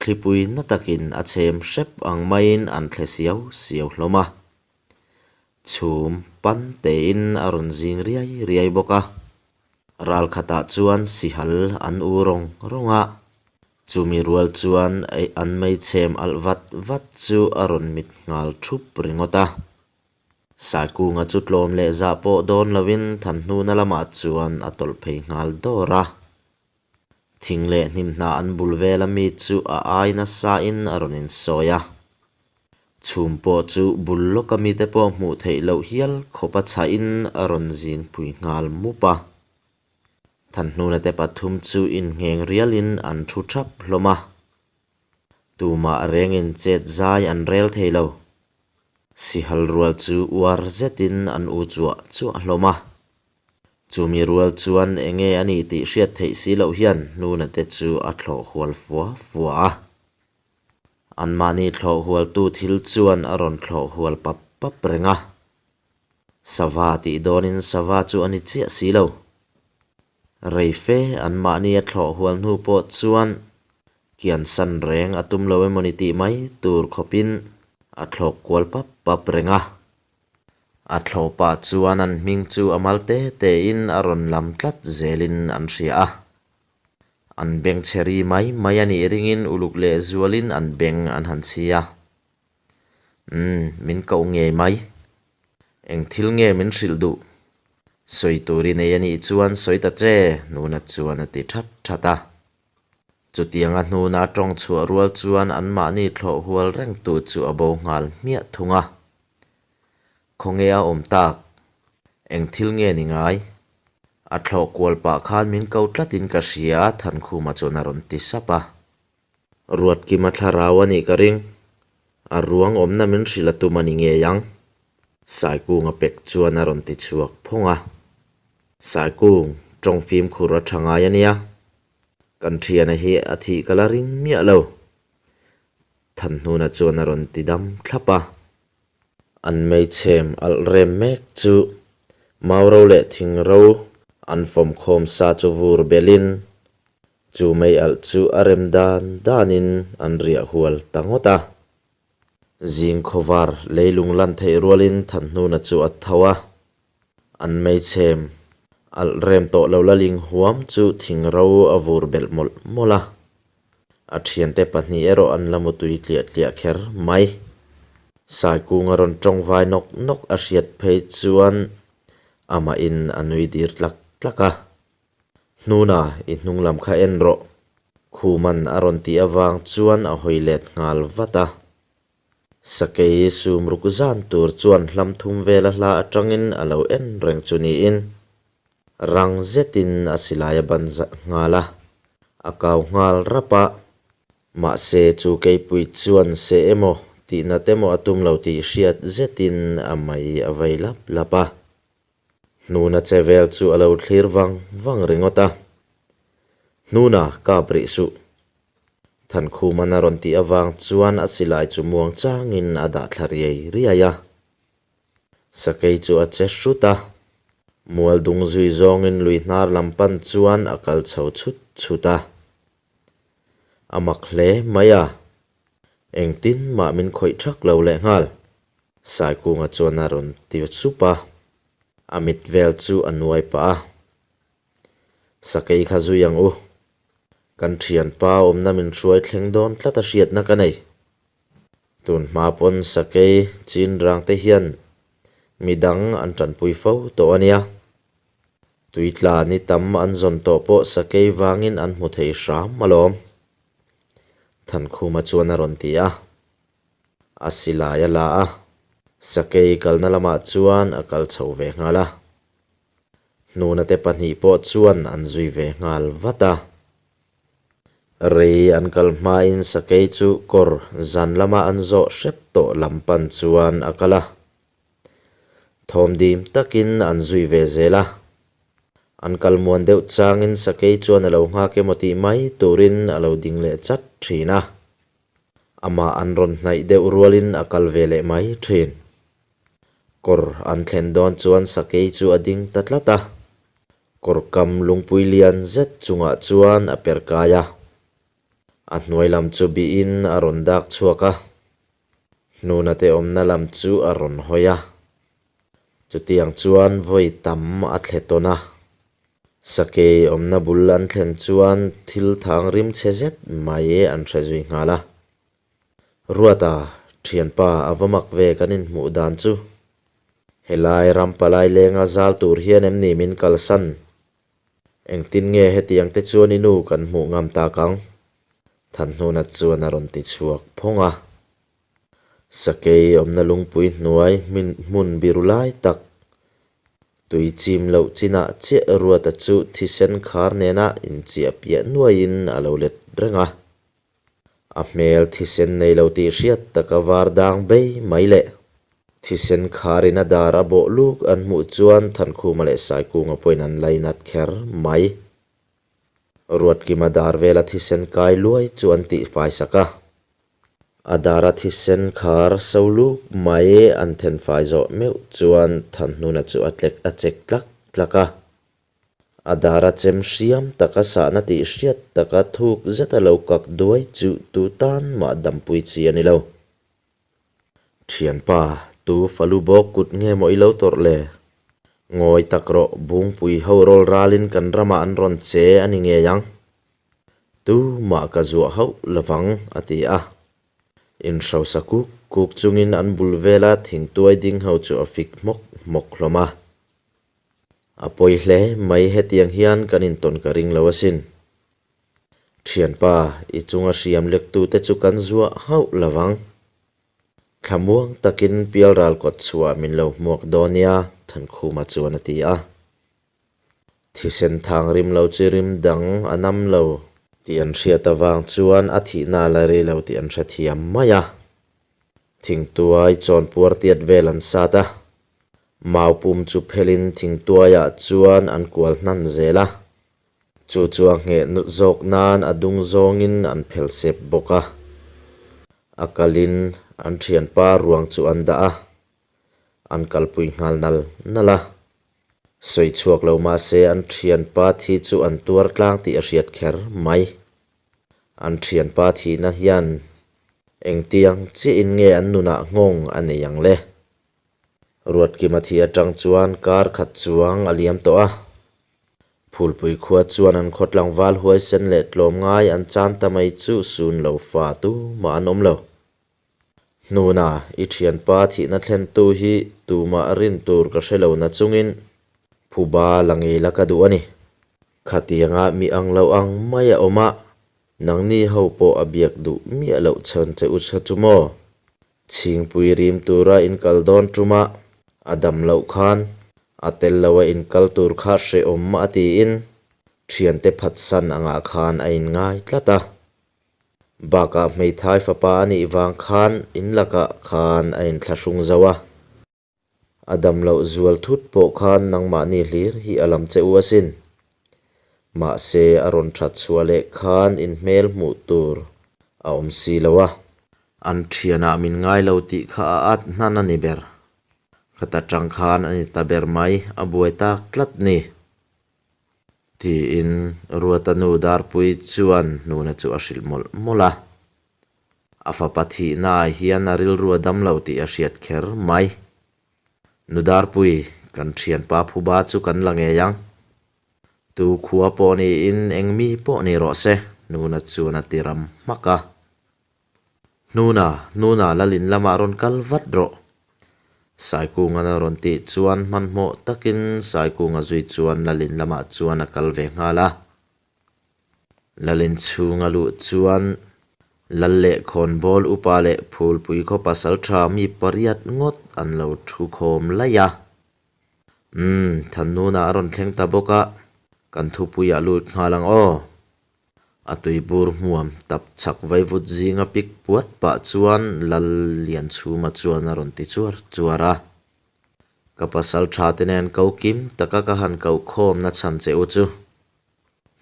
thlipui na takin a chhem hrep ang maiin an thle siau siau hlawm a. Chhum pan tein a rawn zing riai riai bawk a. Ral khatah chuan sihal an u rawng rawng a, chumi rual chuan an meichhem alh vat vat chu a rawn mit nghal thup ringawt a. Saikunga chu tlawm leh zah pawh dawn loin Thanhnuna lamah chuan a tawlh phei nghal dawr a. Thing leh hnim hna an bul vel a mi chu a ai nasa in a rawn insawi a. Chhum pawh chu bul lawka mite pawh hmuh theih loh hial khawp a chhah in a rawn zing pui nghal mup a. Thanhnuna te pathum chu inngheng rial in an thu thap hlawm a. Tumah rengin chet zai an rel thei lo. Sihal rual chu uar zetin an u chuah chuah hlawm a. Chumi rual chuan enge a nih tih hriat theih si loh hian Hnuna te chu a thlawh hual fua fua a. Anmahni thlawh hualtu thil chuan a rawn thlawh hual pap pap reng a. Sava tih dawnin sava chu a ni chiah si lo. Rei fe anmahni a thlawh hual hnu pawh chuan kiansan reng a tum lo emawni tih mai tur khawpin a thlawk kual pap pap reng a. A thlawh pah chuan an hming chu a mal te tein a rawn lam tlat zelin an hria a. An beng chhe ri mai mai a nih ringin uluk leh zualin an beng an han chhi a. Umm, min koh ngei mai. Eng thil nge min hrilh duh? Sawi tur i nei a nih chuan sawi ta che, Nuna chuan a ti that that a. Chutianga hnuna tawng chhuah rual chuan anmahni thlawh hual rengtu chu a bo nghal hmiah thung a. Khawnge a awm tak? Eng thil nge ni ngai? A thlawh kual pah khan min ko tlatin ka hria, Thankhuma chuan a rawn ti sap a. Ruatkima thlarau a nih ka ring. A ruang awmna min hrilh a tum a ni ngei ang. Saikunga pek chuan a rawn ti chhuak phawng a. Saikung, tawng fimkhur a tha ngai a nia. Kan thiana hi a thih ka la ring miah lo. Thanhnuna chuan a rawn ti dam thlap a. An meichhem alh rem mek chu mauro leh thingro an fawmkhawm sa chu vur belin chu mei alh chu a rem dan danin an riah hual ta ngawt a. Zing khawvar leilung lan theih rualin Thanhnuna chu a tho a. An meichhem alh rem tawh lo la ling huam chu thingro a vur belh mawlh mawlh a. A thiante pahnih erawh an la mutui tliah tliah kher mai. Saikunga rawn tawng vai nawk nawk a hriat phei chuan amahin a nui dir tlak tlak a. Hnuna, i hnung lam kha en rawh. Khuman a rawn tih avang chuan a hawi let nghal vat a. Sakei sum ruk zan tur chuan hlam thum vela hla atangin a lo en reng chu niin rang zetin a silai a ban nghal a, a kau nghal rap a. Mahse chu keipui chuan seh emaw tihnat emaw a tum lo tih hriat zetin a mei a vei lap lap a. Hnuna che vel chu a lo thlir vang vang ringawt a. Hnuna kap rih suh. Thankhuman a rawn tih avang chuan a silai chu muang changin a dah thla riai riai a. Sakei chu a che hrut a. Mual dung zui zawngin lui hnar lam pan chuan a kal chho chhut chhut a. A mak hle mai a. Engtin mah min khawih thak lo lehnghal. Saikunga chuan a rawn ti sup a. A mit vel chu a nuai pah a. Sakei kha zui ang u. Kan thianpa awmna min hruai thleng dawn tlat a hriatna ka nei. Tun hma pawn sakei chin rang te hian midang an tanpui fo tawh a nia. Tui tla ni tam an zawn tawh pawh sakei vangin an hmu thei hram alawm. Thankhuma chuan a rawn ti a. A silai a la a, sakei kalna lamah chuan a kal chho ve nghal a. Hnuna te pahnih pawh chuan an zui ve nghal vat a. Rei an kal hmain sakei chu kawr zan lama an zawh hrep tawh lam pan chuan a kal a. Thawm dim takin an zui ve zel a. An kal muan deuh changin sakei chuan a lo nghak emaw tih mai turin a lo ding leh chat thin a. Amah an rawn hnaih deuh rualin a kal ve leh mai thin. Kawr an thlen dawn chuan sakei chu a ding ta tlat a. Kawr kam lungpui lian zet chungah chuan a per kai a. A hnuai lam chu bihin a rawn dak chhuak a. Hnuna te awmna lam chu a rawn hawi a. Chutiang chuan vawi tam a thle tawn a. Sakei awmna bul an thlen chuan thil thang rim chhe zet mai an hre zui nghal a. Ruata, thianpa a va mak ve kan inhmuh dan chu. Helai ram palai lenga zal tur hian em ni min kalsan? Engtin nge hetiang te chuan i nu kan hmuh ngam tak ang? Thanhnuna chuan a rawn ti chhuak phawng a. Sakei awmna lungpui hnuai hmun biru lai tak, tui chim loh chinah chiah Ruata chu thisen khar nena inchiah piah nuaiin a lo let reng a. A hmel thisen nei lo tih hriat taka var dang bei mai le. Thisen kharin a dar a bawh luk an hmuh chuan Thankhuma leh Saikunga pawhin an lainat kher mai. Ruatkima dar vela thisen kai luai chu an tihfai sak a. A dara thisen khar so luk mai an thenfai zawh meuh chuan Thanhnuna chu a tlek a chek tlak tlak a. A dara chem hriam taka sahna tih hriat taka thuk zeta lo kak duai chu tu tan mah dampui chi a ni lo. Thianpa, tu falu bawk kut nge maw i lo tawrh le? Ngawi tak rawh, Bungpui ho rawl ralin kan ramah an rawn che a ni ngei ang. Tumah ka zuah hauh lovang, a ti a. Inhrosa kuk kuk chungin an bul vela thingtuai ding ho chu a fik hmawk hmawk hlawm a. A pawi hle mai, hetiang hian kan intawn ka ring lo asin. Thianpa, i chunga hriam lektute chu kan zuah hauh lovang. Thlamuang takin pialral kawt chhuah min lo hmuak dawn nia, Thankhuma chuan a ti a. Thisen thang rim lo chu rim dang a nam lo tih an hriat avang chuan a thihna a la rei lo tih an hrethiam mai a. Thingtuai chawnpuar tiat vel an sat a. Mau pum chu phelin thingtuaiah chuan an kual hnan zel a. Chu chu a ngheh zawk nan a dung zawngin an phel sep bawk a. A kalin an thianpa ruang chu an dah a. An kalpui nghal nal nal a. Sawi chhuak lo mahse an thianpa thi chu an tuar tlang tih a hriat kher mai. An thianpa thihna hian engtiang chiahin nge an nunah nghawng a nei ang le? Ruatkima thi atang chuan kar khat chuang a liam tawh a. Phulpui khua chuan an khaw tlangval huaisen leh tlawmngai an chan ta mai chu sun lo fa tumah an awm lo. Hnuna, i thianpa thihna thlentu hi tumah rin tur ka hre lo na chungin phuba la ngei la ka duh a ni. Khatianga mi ang lo ang mai a awm a, nangni ho pawh a biak duh miah loh chhan che u kha chu maw? Chhingpui rim tura inkal dawn ṭuma a dam loh khan a tel lo a inkal tur kha hrehawm a tiin ṭhiante phatsan angah khan a inngai tlat a. Bakah hmeithai fapa a nih vang khan in lakah khan a inthlahrung zo a. A dam loh zual thut pawh khan nangmahni hlir hi a lam che u asin. Mahse a rawn that chhuah leh khan in hmel hmuh tur a awm si lo a. An thianah min ngai lo tih kha a at hnan a ni ber. Khata tang khan a ni ta ber mai, a buai tak tlat ni. Tiin Ruata nu Darpuii chuan Hnuna chu a hrilh mawlh mawlh a. A fapa thihnaah hian a rilru a dam lo tih a hriat kher mai. Nu Darpui, kan thianpa phuba chu kan la ngei ang. Tu khua pawh niin eng mi pawh ni rawh se, Hnuna chuan a ti ram hmak a. Hnuna, Hnuna Lalin lamah rawn kal vat rawh. Saikungan a rawn tih chuan hmanhmawh takin Saikunga zui chuan Lalin lamah chuan a kal ve nghal a. Lalin chhung a luh chuan Lal leh Khawnbawl upa leh Phulpui khaw pasaltha mi pariat ngawt an lo thu khawm laih a. Umm, Thanhnuna a rawn thleng ta bawk a, kan thupuiah lut nghal ang aw. A tuibur hmuam tap chhak vaivut zinga pik puat pah chuan Lal Lianchhuma chuan a rawn ti chuar chuar a. Ka pasal tha te nen ko kim taka ka han koh khawmna chhan che u chu.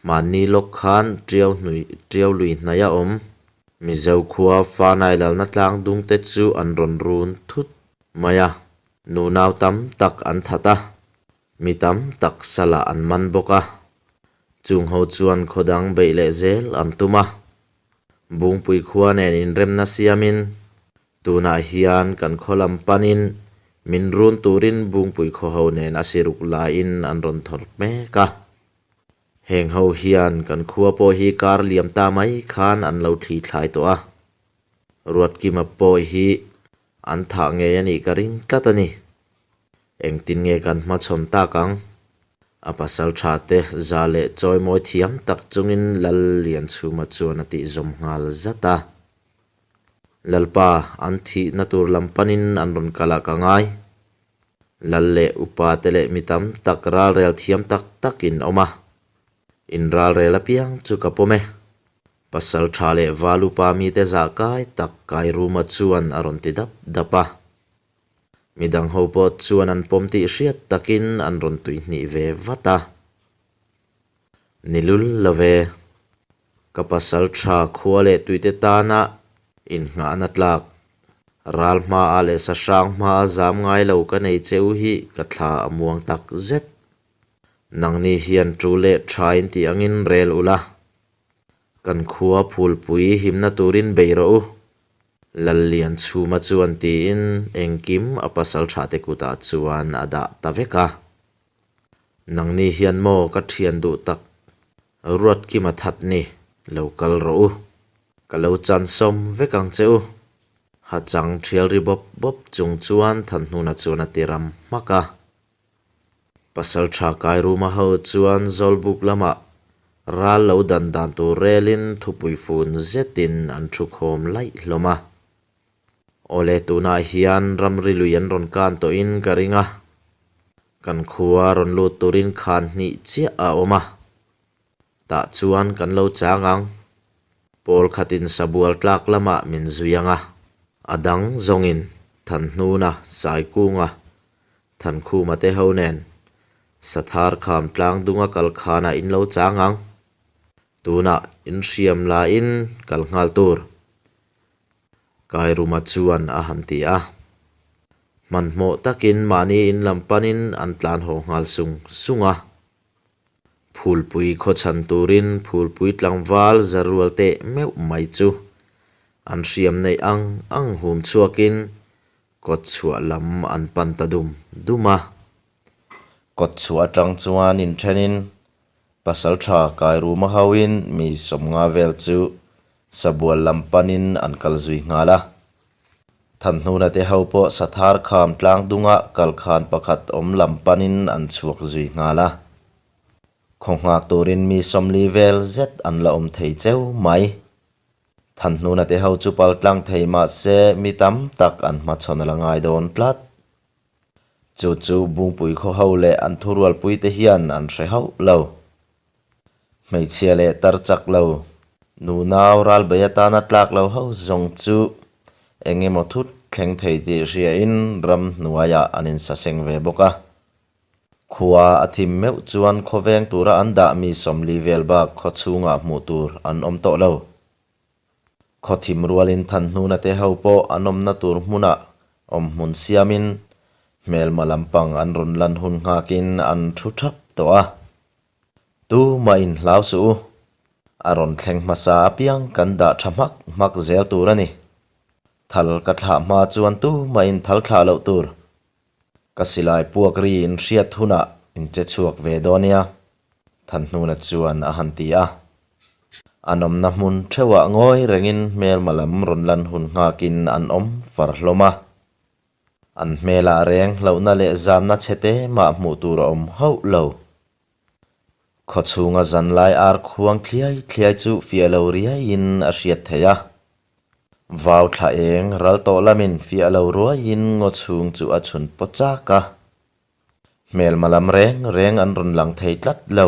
Hmanni lawk khan Tiau hnui Tiau lui hnaih a awm. Mizo khua Fanai lalna tlang dung te chu an rawn run thut mai a, nunau tam tak an that a, mi tam tak salah an man bawk a. Chung ho chuan khaw dang beih leh zel an tum a. Bungpui khua nen inremna siamin tunah hian kan khaw lam panin min run turin Bungpui khaw ho nen a siruk laiin an rawn thawr mek a. Heng ho hian kan khua pawh hi kar liam ta mai khan an lo thli thlai tawh a. Ruatkima pawh hi an thah ngei a nih ka ring tlat a ni. Engtin nge kan hmachhawn tak ang? A pasal tha te za leh chawimawi thiam tak chungin Lal Lianchhuma chuan a tih zawm nghal zat a. Lalpa, an thihna tur lam panin an rawn kal ah ka ngai. Lal leh upa te leh mi tam tak ralrel thiam tak tak in awm a. In ralrel apiang chu ka pawm e. Pasal tha leh val upa mite zah kai tak Kairuma chuan a rawn ti dap dap a. Midang ho pawh chuan an pawm tih hriat takin an rawn tuihnih ve vat a. Ni lul lo ve. Ka pasal tha khua leh tuite tana innghahna tlak, ral hmaah leh sahrang hmaa zam ngai lo ka nei cheu hi ka thla a muang tak zet. Nangni hian tu leh tha in tih angin rel ula. Kan khua phulpui himna turin bei rawh u. Lallianchhuma chuan tiin engkim a pasal thate kutah chuan a dah ta vek a. Nangni hian maw ka thian duh tak Ruatkima that ni, lo kal rawh u. Ka lo chan sawm vek ang che u. Hachang thial ri bawp bawp chung chuan Thanhnuna chuan a ti ram hmak a. Pasaltha Kairuma ho chuan Zawlbuk lamah ral lo dan dan tur relin thupui fun zetin an thu khawm laih hlawm a. Awle tunah hian ramri lui an rawn kan tawhin ka ring a, kan khua rawn lut turin khan hnih chiah a awm a, tah chuan kan lo chang ang. Pawl khatin sabual tlak lamah min zui ang a, a dang zawngin Thanhnuna, Saikunga, Thankhuma te ho nen Sathar kham tlang dunga kal khanah in lo chang ang. Tunah inhriam lain kal nghal tur. Kairuma chuan a han ti a. Hmanhmawh takin mahni in lam panin an tlan haw nghal sung sung a. Phulpui khaw chhan turin phulpui tlangval za rual teh meuh mai chu an hriam neih ang ang hum chhuakin kawt chhuah lam an pan ta dum dum a. Kawt chhuah atang chuan inthenin Pasaltha Kairuma hoin mi sawmnga vel chu sabual lam panin an kal zui nghal a. Thanhnuna te ho pawh Sathar kham tlang dunga kalkhan pakhat awm lam panin an chhuak zui nghal a. Khaw nghak turin mi sawmli vel zet an la awm thei cheu mai. Thanhnuna te ho chu pal tlang thei mah se mi tam tak an hmachhawn a la ngai dawn tlat. Chu chu Bungpui khaw ho leh an thurualpuite hian an hre hauh lo. Hmeichhia leh tar chak lo, nunau ralbei atana tlak lo ho zawng chu eng emaw thut thleng thei tih hriain ramhnuaiah an insaseng ve bawk a. Khua a thim meuh chuan khawveng tura an dah mi 40 vel bak khaw chhungah hmuh tur an awm tawh lo. Khaw thim rualin Thanhnuna te ho pawh an awmna tur hmunah awmhmun siamin hmelma lampang an rawn lan hun nghakin an thu thap tawh a. Tumah in hlau suh u, a rawn thleng hmasa apiang kan dah tha hmak hmak zel tur a ni. Thal ka thlah hma chuan tumah in thal thlah loh tur. Ka silai puak ri in hriat hunah in che chhuak ve dawn nia, Thanhnuna chuan a han ti a. An awmna hmun theuhah ngawi rengin hmelma lam rawn lan hun nghakin an awm far hlawm a. An hmelah reng hlauhna leh zamna chhe te mah hmuh tur a awm hauh lo. Khaw chhunga zanlai ar khuang thliai thliai chu fiah lo riaiin a hriat theih a. Vau thla eng ral tawh lamin fiah lo ruaiin ngaw chhung chu a chhun paw chak a. Hmelma lam reng reng an rawn lang thei tlat lo.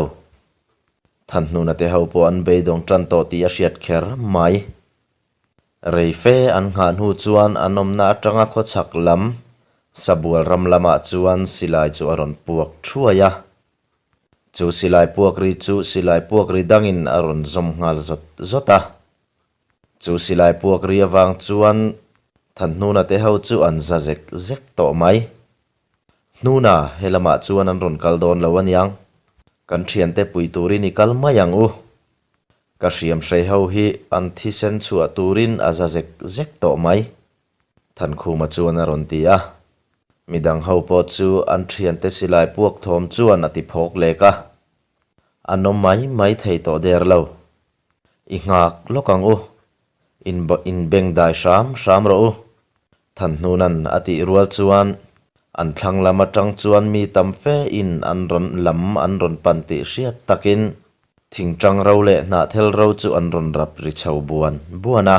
Thanhnuna te ho pawh an beidawng tan tawh tih a hriat kher mai. Rei fe an nghah hnu chuan an awmna atanga khawchhak lam Sabual ram lamah chuan silai chu a rawn puak thuai a. Chu silai puak ri chu silai puak ri dangin a rawn zawm nghal zawt zawt a. Chu silai puak ri avang chuan Thanhnuna te ho chu an za zek zek tawh mai. Hnuna, he lamah chuan an rawn kal dawn lo aniang. Kan thiante pui turin i kal mai ang u. Ka hriam hrei ho hi an thisen chhuah turin a za zek zek tawh mai. Thankhuma chuan a rawn ti a. Midang ho pawh chu an thiante silai puak thawm chuan a ti phawk lek a. An awm mai mai thei tawh der lo. I nghak lawk ang u. In inbengdai hram hram rawh u. Thanhnuna'n a tih rual chuan an thlang lam atang chuan mi tam fe in an rawn lam an rawn pan tih hriat takin thingtang ro leh hnahthel ro chu an rawn rap ri chho buan buan a.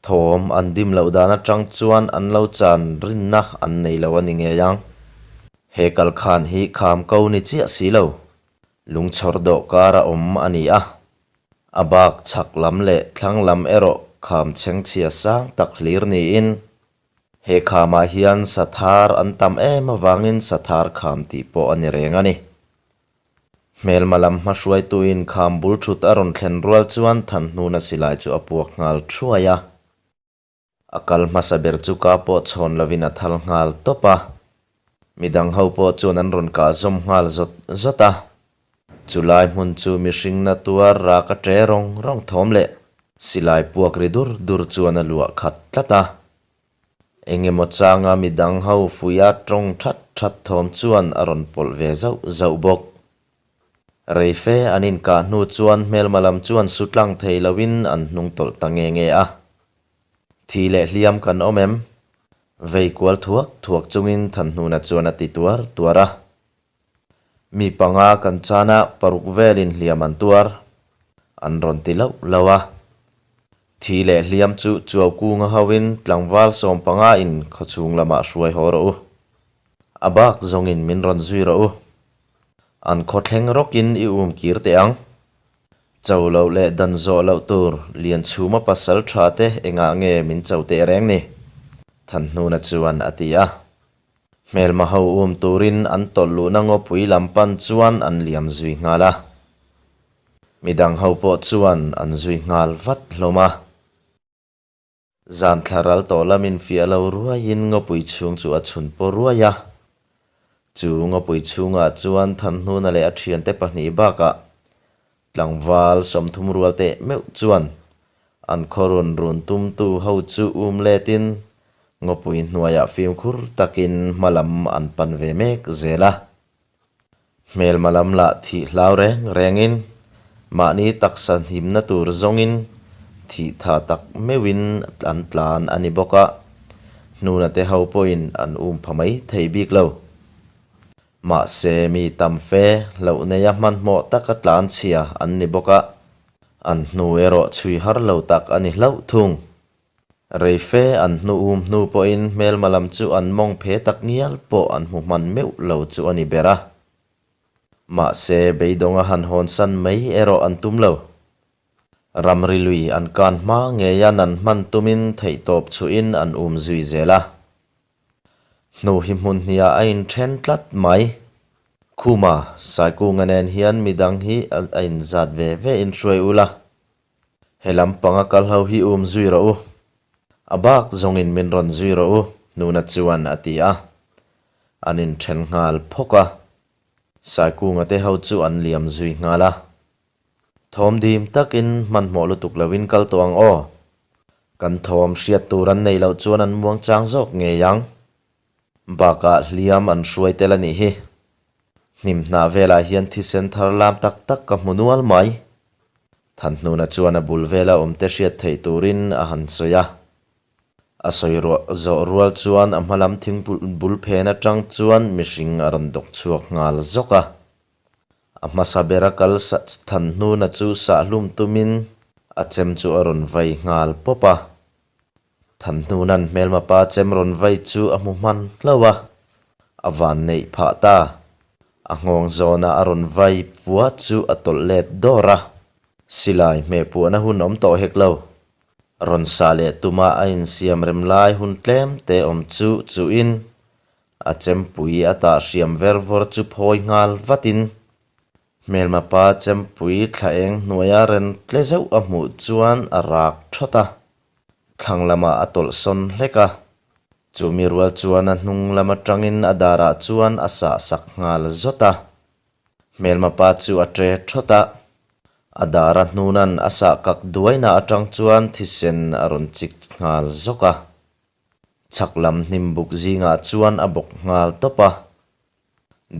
Thawm an dim loh dan atang chuan an lo chan rinna an nei lo a ni ngei ang. He kalkhan hi kham ko ni chiah si lo. Lungchhawr dawh kar a awm a ni a. A bak chhak lam leh thlang lam erawh kham chhengchhia sang tak hlir niin. He khamah hian sathar an tam em avangin sathar kham tih pawh a ni reng a ni. Hmelma lam hmahruaituin kham bul thut a rawn thlen rual chuan Thanhnuna silai chu a puak nghal thuai a. A kal hmasa ber chu ka pawh chhawn lovin a thal nghal tawp a. Midang ho pawh chuan an rawn kah zawm nghal zawt zawt a. Chulai hmun chu mihring na tuar rak a ṭe rawng rawng thawm leh silai puak ri dur dur chuan a luah khat tlat a. Engemaw changa midang ho fuia tawng that that thawm chuan a rawn pawlh ve zauh zauh bawk. Rei fe an inkah hnu chuan hmelma lam chuan su tlang thei loin an hnung tawlh ta nge nge a. Thi leh hliam kan awm em? Vei kual thuak thuak chungin Thanhnuna chuan a ti tuar tuar a. Mi panga kan chan a, paruk velin hliam an tuar. An rawn ti loh loh a. Thi leh hliam chu Chuaukunga hoin tlangval 15 in khawchhung lamah hruai haw rawh u. A bak zawngin min rawn zui rawh u. An khawthleng rawkin i um kir teh ang. Cho loh leh dan zawh loh tur Lianchhuma pasal tha te engah nge min cho teh reng ni? Thanhnuna chuan a ti a. Hmelma ho um turin an tawlh luhna ngawpui lam pan chuan an liam zui nghal a. Midang ho pawh chuan an zui nghal vat hlawm a. Zan thla ral tawh lamin fiah lo ruaiin ngawpui chhung chu a chhun paw ruai a. Chu ngawpui chhungah chuan Thanhnuna leh a thiante pahnih bakah tlangval 30 rual teh meuh chuan an khaw rawn run tumtu ho chu um letin ngawpui hnuaiah fimkhur takin hma lam an pan ve mek zel a. Hmelma lam lah thih hlau reng rengin, mahni taksa himna tur zawngin thih tha tak meuhin an tlan a ni bawk a, hnuna te ho pawhin an um pha mai thei bik lo. Mahse mi tam fe hlauh neia hmanhmawh taka tlan chhia an ni bawk a, an hnu erawh chhui har lo tak a ni hlauh thung. Rei fe an hnu um hnu pawhin hmelma lam chu an mawng phe tak ngial pawh an hmu hman meuh lo chu a ni ber a. Mahse, beidawnga han hawnsan mai erawh an tum lo. Ramri lui an kan hma ngeia nan hman tumin theihtawp chhuhin an um zui zel a. Hnu hi hmun hniah a inthen tlat mai. Khuma, Saikunga nen hian midang hi a inzat ve ve in hruai ula. He lam panga kal ho hi um zui rawh u. A bak zawngin min rawn zui rawh u, Nuna chuan a ti a. An inthen nghal phawk a. Saikunga te ho chu an liam zui nghal a. Thawm dim takin hmanhmawh lutuk loin kal tawh ang aw. Kan thawm hriat tur an neih loh chuan an muang chang zawk ngei ang. Bakah hliam an hruai tel a nih hi. Hnim hnah velah hian thisen thar lam tak tak ka hmu nual mai. Thanhnuna chuan a bul vela awmte hriat theih turin a han sawi a. A sawi ruah zawh rual chuan a hma lam thing bul phen atang chuan mihring a rawn dawk chhuak nghal zawk a. A hmasa bera kal Thanhnuna chu sahhlum tumin a chem chu a rawn vai nghal pawp a. Thanhnuna'n hmelma pa chem rawn vai chu a hmu hman hlauh a, a van neih phah ta. A nghawng zawna a rawn vai fua chu a tawlh let dawr a, silai hmeh puahna hun awm tawh hek lo. Rawn sa leh tuma a insiam rem lai hun tlem te awm chu chuhin a chempui a tah hriam ver vawr chu phawi nghal vatin hmelma pa chempui thla eng hnuaia ren tle zeuh a hmuh chuan a rak thawt a. Thlang lamah a tawlh sawn hlek a, chumi rual chuan a hnung lam atangin a darah chuan a sah sak nghal zawt a. Hmelma pa chu a tre thawt a, a dara hnuna'n a sah kak duaina atang chuan thisen a rawn chik nghal zawk a. Chhak lam hnim buk zingah chuan a bawk nghal tawp a.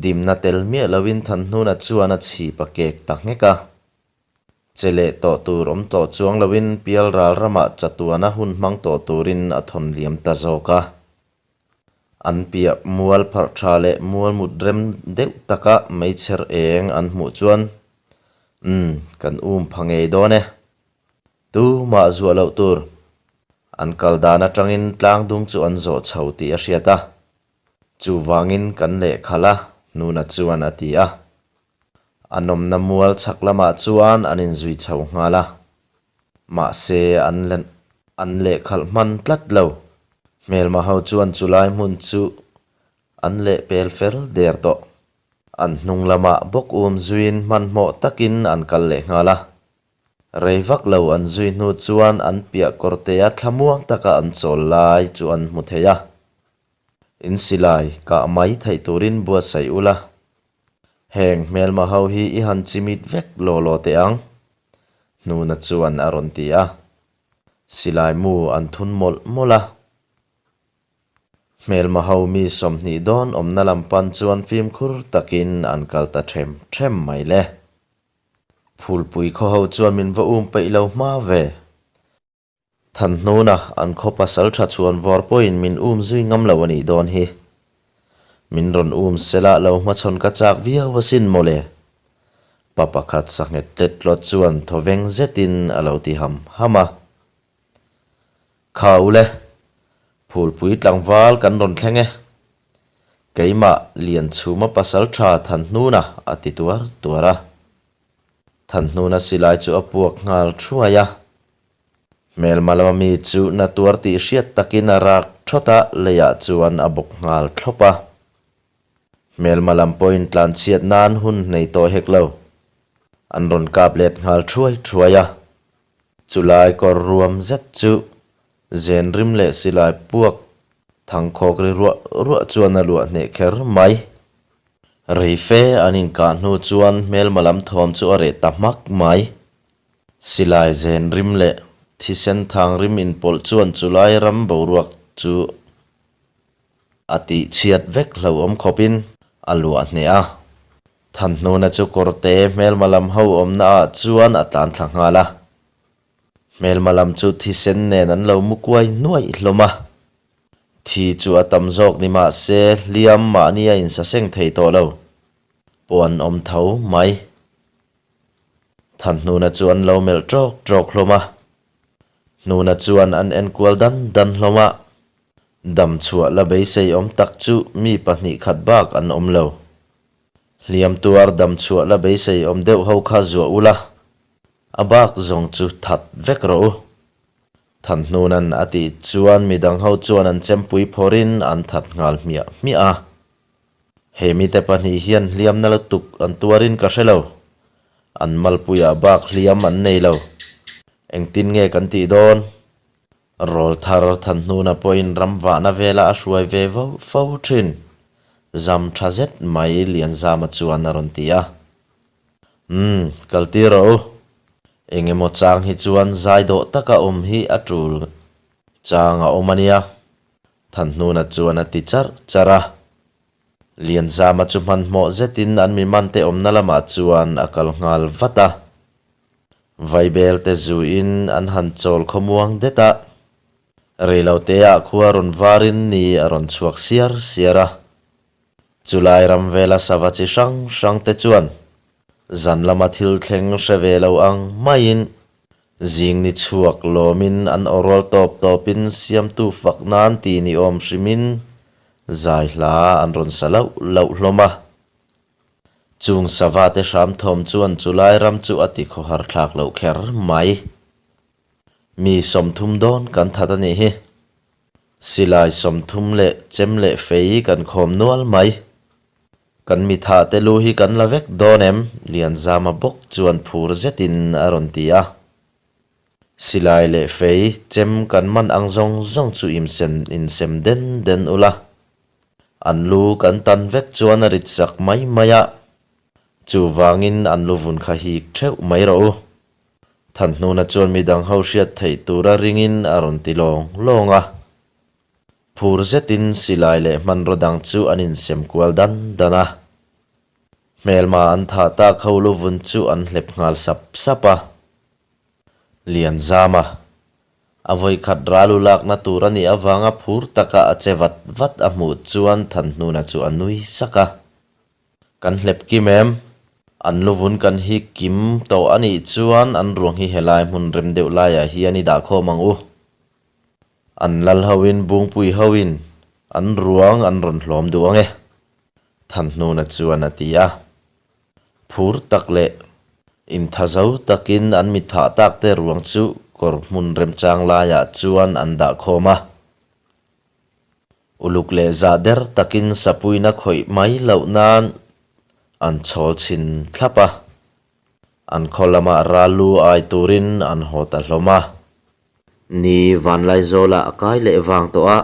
Dimna tel miah loin Thanhnuna chuan a chhip a kek ta nghek a. Che leh tawh tur awm tawh chuang loin Pialral ramah chatuana hun hmang tawh turin a thawn liam ta zawk a. An piah mual pharh tha leh mual mut rem deuh taka meichher eng an hmuh chuan, Umm, kan um pha ngei dawn e. Tumah zuah loh tur. An kal dan atangin tlangdung chu an zawh chho tih a hriat a. Chuvangin kan lehkhalh a, Nuna chuan a ti a. A nawmna mual chhak lamah chuan an inzui chho nghal a, mahse an an lehkhalh hman tlat lo. Hmelma ho chuan chulai hmun chu an lehpel fel der tawh. An hnung lamah bawk um zuiin hmanhmawh takin an kal leh nghal a. Rei vak lo an zui hnu chuan an piah kawrtea thlamuang taka an chawl lai chu an hmu thei a. In silai kah mai theih turin buatsaih ula. Heng hmelma ho hi i han chimit vek law law teh ang, Hnuna chuan a rawn ti a. Silai mu an thun mawlh mawlh a. Hmelma ho mi 20 dawn awmna lam pan chuan fimkhur takin an kal ta them them mai le. Phulpui khaw ho chuan min va um peih lo hma ve. Thanhnuna an khaw pasal tha chhuan vawr pawhin min um zui ngam lo a nih dawn hi. Min rawn um sela lo hmachhawn ka chak viau asin mawle. Pa pakhat sanghet tlet tlawt chuan thawveng zetin a lo ti ham ham a. Kha ule, Phulpui tlangval kan rawn thleng e. Keimah Lianchhuma pasal tha Thanhnuna a ti tuar tuar a. Thanhnuna silai chu a puak nghal thuai a. Hmelma lama mi chu na tuar tih hriat takin a rak thawt a, leiah chuan a bawk nghal thlawp a. Hmelma lam pawhin tlanchhiat nan hun nei tawh hek lo. An rawn kap let nghal thuai thuai a. Chulai kawr ruam zet chu zen rim leh silai puak thangkhawk ri ruah ruah chuan a luah hneh kher mai. Rei fe an inkah hnu chuan hmelma lam thawm chu a reh ta hmak mai. Silai zen rim leh thisen thang rim inpawlh chuan chulai ram boruak chu a tih chhiat vek hlauhawm khawpin a luah hneh a. Thanhnuna chu kawrte hmelma lam ho awmna ah chuan a tlan thla nghal a. Hmelma lam chu thisen nen an lo mu kuai nuaih hlawm a. Thi chu a tam zawk ni mah se hliam mahni a insaseng thei tawh lo. Pawh an awm tho mai. Thanhnuna chu an lo melh ṭawk ṭawk hlawm a. Hnuna chuan an enkual dan dan hlawm a. Dam chhuah la beisei awm tak chu mi pahnih khat bak an awm lo. Hliam tuar dam chhuah la beisei awm deuh ho kha zuah ula, a bak zawng chu that vek rawh u. Thanhnuna'n a tih chuan midang ho chuan an chempui phawrhin an that nghal hmiah hmiah a. He mite pahnih hian hliamna lutuk an tuarin ka hre lo. An malpuiah bak hliam an nei lo. Engtin nge kan tih dawn? Rawl thar Thanhnuna pawhin ram vahna vela a hruai ve vo fo thin. Zam tha zet mai Lianzama chuan a rawn ti a. Umm, kal tir rawh u. Eng emaw chang hi chuan zai dawh taka awm hi a tul chang a awm a nia. Thanhnuna chuan a ti charh charh a. Lianzama chu hmanhmawh zetin an mi mante awmna lamah chuan a kal nghal vat a. Vaibel te zuin an han chawl khawmuang det a. Reiloteah khua rawn varin ni a rawn chhuak siar siar a. Chulai ram vela sava chi hrang hrang te chuan zan lama thil thleng hre ve lo ang maiin Zing ni chhuak lawmin an awrawl tawp tawpin siamtu fak nan ti ni awm hrimin zai hla an rawn sa lauh lauh hlawm a. Chung sava te hram thawm chuan chulai ram chu a ti khawhar thlak loh kher mai. Mi 30 dawn kan that a nih hi. Silai 30 leh chem leh fei kan khawm nual mai. Kan mitha te lu hi kan la vek dawn em? Lianzama bawk chuan phur zetin a rawn ti a. Silai leh fei chem kan man ang zawng zawng chu imsen insem den den ula. An lu kan tan vek chuan a rit sak mai mai a. Chuvangin an lu vun kha hik theuh mai rawh u. Thanhnuna chuan midang ho hriat theih tura ringin a rawn ti lawng lawng a. Phur zetin silai leh hmanraw dang chu an insem kual dan dan a. Hmelma an thah tak ho luvun chu an hlep nghal sap sap a. Lianzama, a vawikhat ralu lakna tur a nih avanga phur taka a che vat vat a hmuh chuan Thanhnuna chu a nui sak a. Kan hlep kim em? An luvun kan hi kim tawh a nih chuan an ruang hi helai hmun rem deuh laiah hian i dahkhawm ang u. An lal hoin Bungpui hoin an ruang an rawn hlawm duh ang e, Thanhnuna chuan a ti a. Phur tak leh inthazo takin an mitthah takte ruang chu kawr hmun remchang laiah chuan an dah khawm a. Uluk leh zah der takin sapuina khawih mai loh nan an chhawl chhin thlap a. An khaw lamah ral lu ai turin an haw ta hlawm a. Ni Vanlaizawlah a kai leh vang tawh a,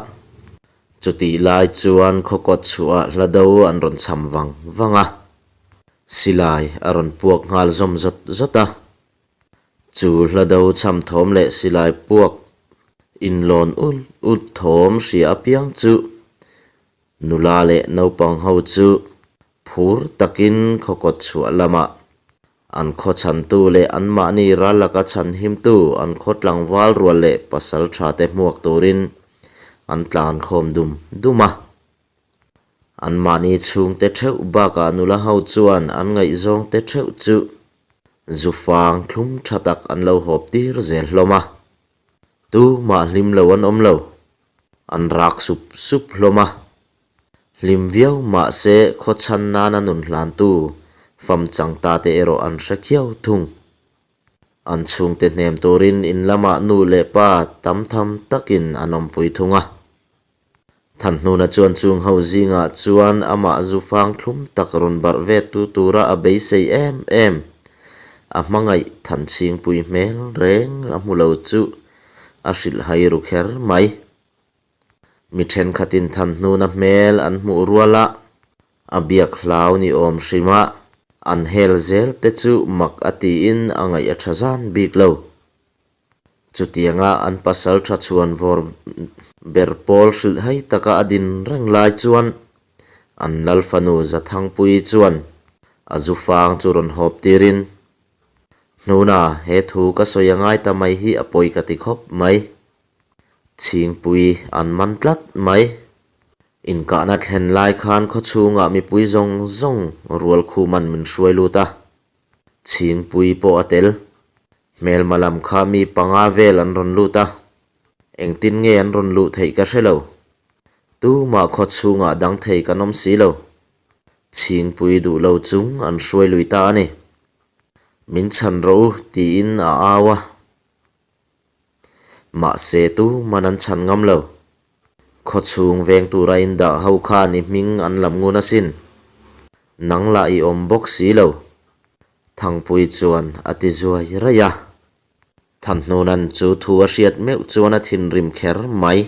chutih lai chuan khaw kawt chhuah hla do an rawn cham vang vang a, silai a rawn puak nghal zawm zawt zawt a. Chu hla do cham thawm leh silai puak inlawn ul ul thawm hria apiang chu Nula leh naupang ho chu phur takin khaw kawt chhuah lamah an khaw chhantu leh anmahni ral laka chhanhimtu an khaw tlangval rual leh pasal tha te hmuak turin an tlan khawm dum dum a. Anmahni chhungte theuh bakah nula ho chuan an ngaihzawngte theuh chu zufang thlum tha tak an lo hawp tir zel hlawm a. Tumah hlim lo an awm lo. An rak sup sup hlawm a. Hlim viau mah se khaw chhan nana nun hlantu fam chang ta te erawh an hre khiau thung. An chhungte hnem turin in lamah nu leh pa tam tham takin an awmpui thung a. Thanhnuna chuan chung ho zingah chuan amah zufang thlum tak rawn barh ve tu tura a beisei em em. A hmangaih Thanchhingpui hmel reng a hmu lo chu a hrilh hai ru kher mai. Mi thenkhatin Thanhnuna hmel an hmuh ruala a biak hlau ni awm hrima an hel zel te chu mak a tiin a ngaih a tha zan bik lo. Chutianga an pasal tha chhuan vawr ber pawl hrilh hai taka a din reng lai chuan an lal fanu Zathangpuii chuan a zu fang chu rawn hawp tirin, Hnuna, he thu ka sawi a ngai ta mai hi a pawi ka ti khawp mai. Chhingpui an man tlat mai. Inkahna thlen lai khan khawchhungah mipui zawng zawng rualkhuman min hruai lut a. Chhingpui pawh a tel. Hmelma lam kha mi panga vel an rawn lut a, engtin nge an rawn luh theih ka hre lo. Tumah khaw chhungah dang thei kan awm si lo. Chhingpui duh lo chung an hruai lui ta a ni. Min chhan rawh u tiin a au a. Mahse tuman an chhan ngam lo. Khaw chhung veng tura indah ho khan i hming an lam ngun asin. Nang lah i awm bawk si lo. Thangpui chuan a ti zuai raih a. Thanhnunan chu thu a hriat meuh chuan a thinrim kher mai.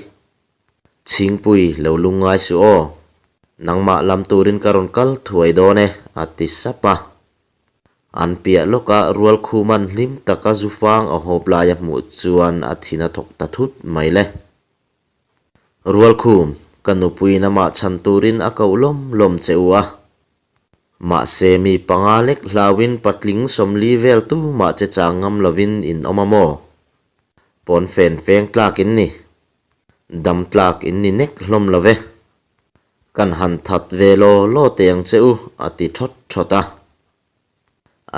Chhingpui lo lungngai suh aw. Nangmah lam turin ka rawn kal thuai dawn e, a ti sap a. An piah lawkah Rualkhuman hlim taka zufang a hawp lai a hmuh chuan a thin a thawk ta thut mai le. Rualkhum, ka nupuiin amah chhan turin a koh lawm lawm che u a. Mahse mi panga lek hlauin patling 40 vel tumah che chang ngam lovin in awm a maw? Pawnfen feng tlak in ni. Dam tlak in ni nek hlawm lo ve. Kan han that ve law law teh ang che u, a ti thawt thawt a.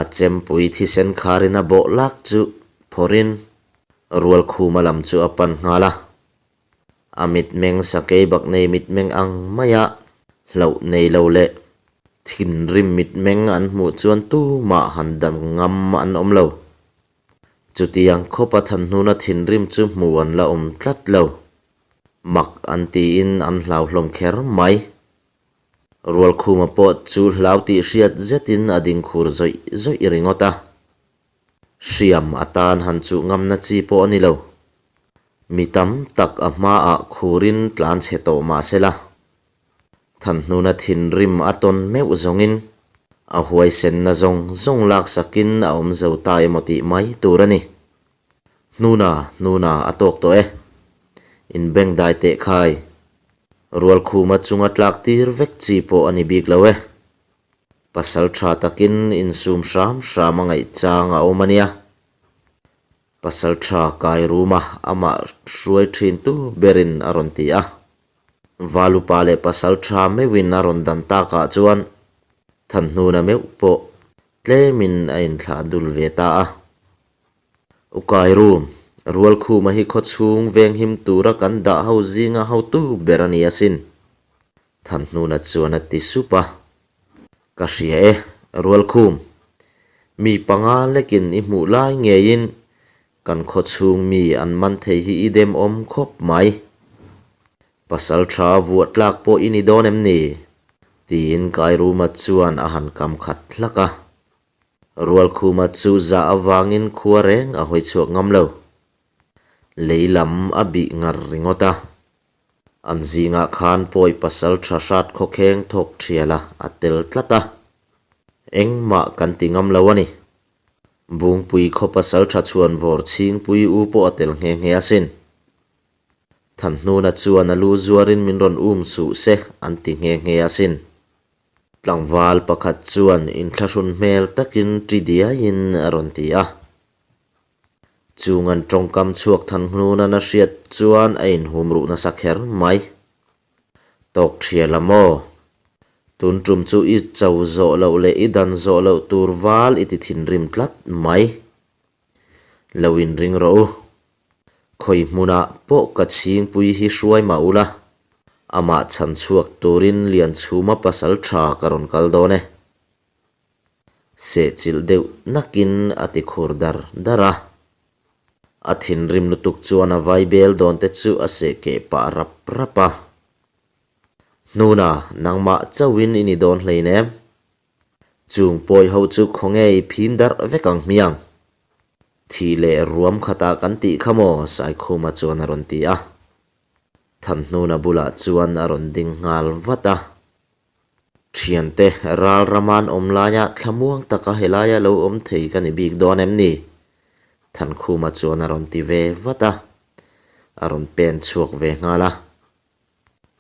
A chempui thisen kharin a bawh lak chu phawrhin Rualkhuma lam chu a pan nghal a. A mitmeng sakei bak nei mitmeng ang maia hlauh nei lo leh thinrim mitmeng an hmuh chuan tumah han dang ngam an awm lo. Chutiang khawpa Thanhnuna thinrim chu hmu an la awm tlat lo. Mak an tiin an hlauhlawm kher mai. Rualkhuma pawh chu hlau tih hriat zetin a ding khur zawih zawih ringawt a. Hriam atan han chuh ngamna chi pawh a ni lo. Mi tam tak a hmaah khurin tlan chhe tawh mah sela. Thanhnuna thinrim a tawn meuh zawngin a huaisenna zawng zawng laksakin a awm zo ta emaw tih mai tur a ni. Hnuna, hnuna a tawk tawh e. Inbengdai teh khai. Rualkhuma chunga tlak tir vek chi pawh a ni bik lo e. Pasal tha takin insum hram hram a ngaih chang a awm a nia. Pasal tha kai ruma amah hruai thin tu berin a rawn ti a. Valupa leh pasal tha meuhin a rawn dan takah chuan Thanhnuna meuh pawh tlemin a inthlah dul ve ta a. U Kairum, Rualkhuma hi khawchhung venghim tura kan dah ho zinga hotu ber a ni asin. Thanhnuna chuan a ti sup a. Ka hria e, Rualkhum. Mi panga lekin i hmuh lai ngeiin kan khawchhung mi an man thei hi i demawm khawp mai. Pasalṭha vuah tlak pawh i ni dawn em ni? Tiin Kairuma chuan a han kam khat hlak a. Rualkhuma chu zah avangin khua reng a hawi chhuak ngam lo. Lei lam a bih ngar ringawt a. An zingah khan pawi pasalṭha hrat khawkheng thawk ṭhiala a tel tlat a. Engmah kan ti ngam lo a ni. Bungpui khaw pasalṭha chhuanvawr chhingpui u pawh a tel nghe nghe asin. Thanhnuna chuan a lu zuarin min rawn um suh se an ti nghe nghe asin. Tlangval pakhat chuan inthlahrun hmel takin ṭi diaiin a rawn ti a. Chung an ṭawngkam chhuak Thanhnunan a hriat chuan a inhum ruh nasa kher mai. Tawk ṭhial a maw? Tun ṭum chu i cho zawh loh leh i dan zawh loh tur val i ti thinrim tlat mai. Lo inring rawh u. Khawi hmunah pawh ka chhingpui hi hruai mah ula, amah chhan chhuak turin Lianchhuma pasal tha ka rawn kal dawn e. Sehchilh deuh nakin a ti khur dar dar a. A thinrim lutuk chuan a vaibel dawn te chu a seh keh pah rap rap a. Hnuna, nangmah chauhin i ni dawn hleinem. Chung pawi ho chu khawnge i phin darh vek ang hmiang? Thih leh ruam khatah kan tih kha maw? Saikhuma chuan a rawn ti a. Thanhnuna bulah chuan a rawn ding nghal vat a. Thiante, ral rama'n awm laia thlamuang taka helaia lo awm thei ka ni bik dawn em ni? Thankhuma chuan a rawn ti ve vat a. A rawn pen chhuak ve nghal a.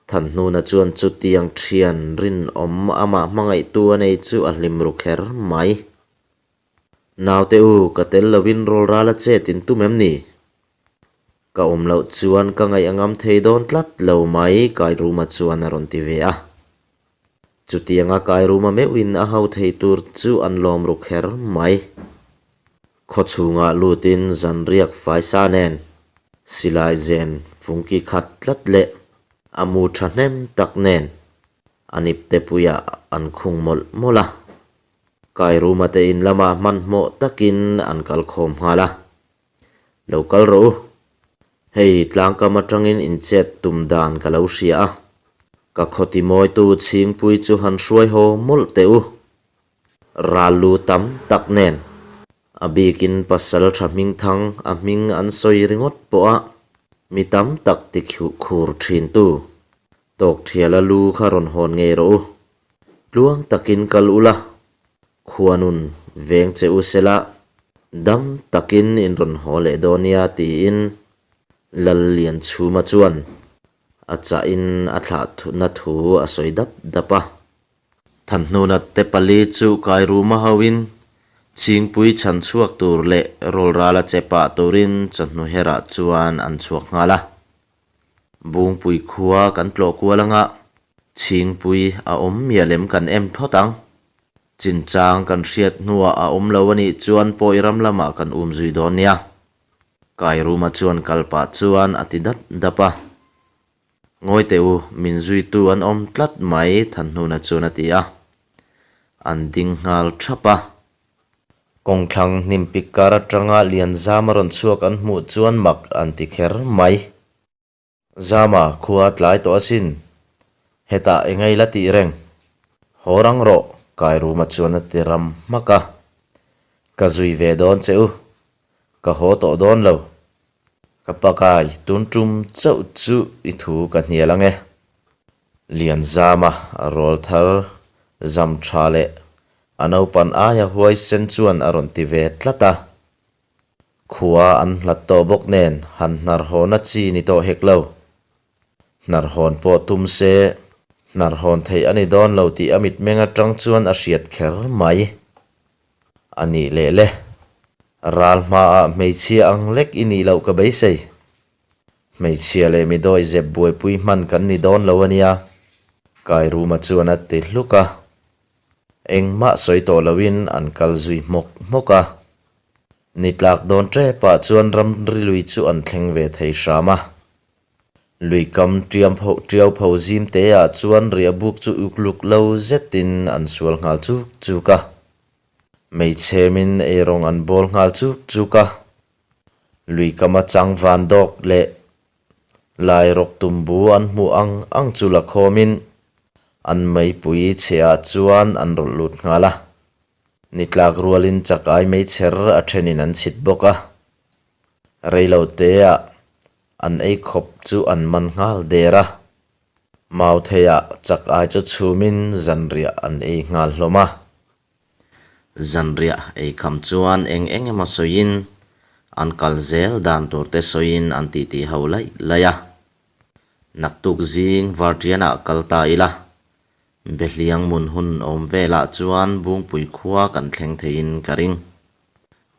Thanhnuna chuan chutiang thian rinawm amah hmangaihtu a nei chu a hlim ru kher mai. Naute u, ka tel loin rawl ral a chet in tum em ni? Ka awm loh chuan ka ngaih a ngam thei dawn tlat lo mai, Kairuma chuan a rawn ti ve a. Chutianga Kairuma meuhin a hau thei tur chu an lawm ru kher mai. Khaw chhungah lutin zanriak faisa nen silai zen fungki khat tlat leh a mu thahnem tak nen a nipte puiah an khung mawlh mawlh a. Kairuma te in lamah hmanhmawh takin an kal khawm nghal a. Lo kal rawh u. Hei tlangkam atangin inchet tum dan ka lo hria a. Ka khawti mawitu chhingpui chu han hruai haw mawlh teh u. Ral lu tam tak nen a bikin pasal tha hmingthang a hming an sawi ringawt pawh a mi tam tak ti khur thin tu tawk thiala lu kha rawn hawn ngei rawh u. Tluang takin kal ula, khuanun veng che u sela, dam takin in rawn haw leh dawn nia tiin Lallianchhuma chuan a chahin a thlahna thu a sawi dap dap a. Thanhnuna te pali chu Kairuma hoin Chhingpui chhan chhuak tur leh rawlrala che pah turin chawhnu herah chuan an chhuak nghal a. Bungpui khua kan tlawh kual anga Chhingpui a awm mial em kan em phawt ang. Chinchang kan hriat hnuah a awm lo a nih chuan pawi ram lamah kan um zui dawn nia. Kairuma chuan kal pah chuan a ti dap dap a. Ngawi teh u, min zuitu an awm tlat mai, Thanhnuna chuan a ti a. An ding nghal thap a. Kawngthlang hnim pik kar atanga Lianzama rawn chhuak an hmuh chuan mak an ti kher mai. Zama, khua tlai tawh asin. Hetah engei la tih reng. Haw rang rawh, Kairuma chuan a ti ram hmak a. Ka zui ve dawn che u. Ka haw tawh dawn lo. Ka pakai, tun tum chauh chu i thu ka hnial ang e. Lianzama rawl thar zam tha leh a naupan aia huaisen chuan a rawn ti ve tlat a. Khua an hlat tawh bawk nen han hnar hawna chi ni tawh hek lo. Hnar hawn pawh tum se, hnar hawn theih a ni dawn lo tih a mitmeng atang chuan a hriat kher mai. A nih leh le. Ral hmaah hmeichhia ang lek i nih loh ka beisei. Hmeichhia leh mi dawi zep buaipui hman kan ni dawn lo a nia. Kairuma chuan a ti hluk a. Engmah sawi tawh loin an kal zui hmawk hmawk a. Ni tlak dawn tepah chuan ramri lui chu an thleng ve thei hram a. Lui kam tiam pho tiau pho zim te ah chuan riah buk chu uk luk lo zetin an sual nghal chuk chuk a. Hmeichhemin eirawng an bawl nghal chuk chuk a. Lui kama changvan dawk leh. Lairawk tumbu an hmuh ang ang chu la khawmin an meipui chhehah chuan an rawlh lut nghal a. Ni tlak rualin chakai meichher a thenin an chhit bawk a. Reiloteah an ei khawp chu an man nghal der a. Mautheiah chakai chu chhumin zanriah an ei nghal hlawm a. Zanriah ei kham chuan eng eng emaw sawiin an kal zel dan tur te sawiin an titi ho laih laih a. Naktuk zing Vartianah kal ta ila, Behliang mun hun awm velah chuan Bungpui khua kan thleng theiin ka ring.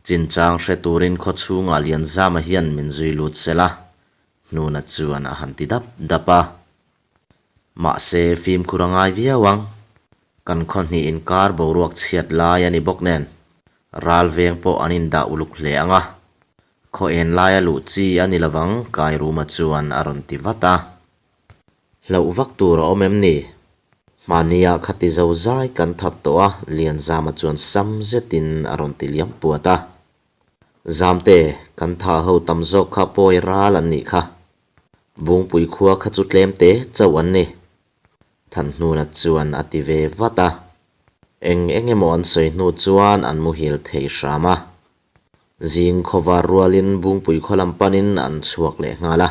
Chinchang hre turin khaw chhungah Lianzama hian min zui lut sela, Hnuna chuan a han ti dap dap a. Mahse, fimkhur a ngai viau ang. Kan khaw hnih inkar boruak chhiat lai a ni bawk nen, ral veng pawh an indah uluk hle ang a. Khaw en laia luh chi a ni lovang, Kairuma chuan a rawn ti vat a. Hlauh vak tur a awm em ni? Hmania khati zo zai kan that tawh a, Lianzama chuan sam zetin a rawn ti liam puat a. Zamte, kan tha ho tam zawk kha pawi ral an nih kha. Bungpui khua kha chu tlem te chauh an ni. Thanhnuna chuan a ti ve vat a. Eng eng emaw an sawi hnu chuan an muhil thei hram a. Zing khawvar rualin Bungpui khaw lam panin an chhuak leh nghal a.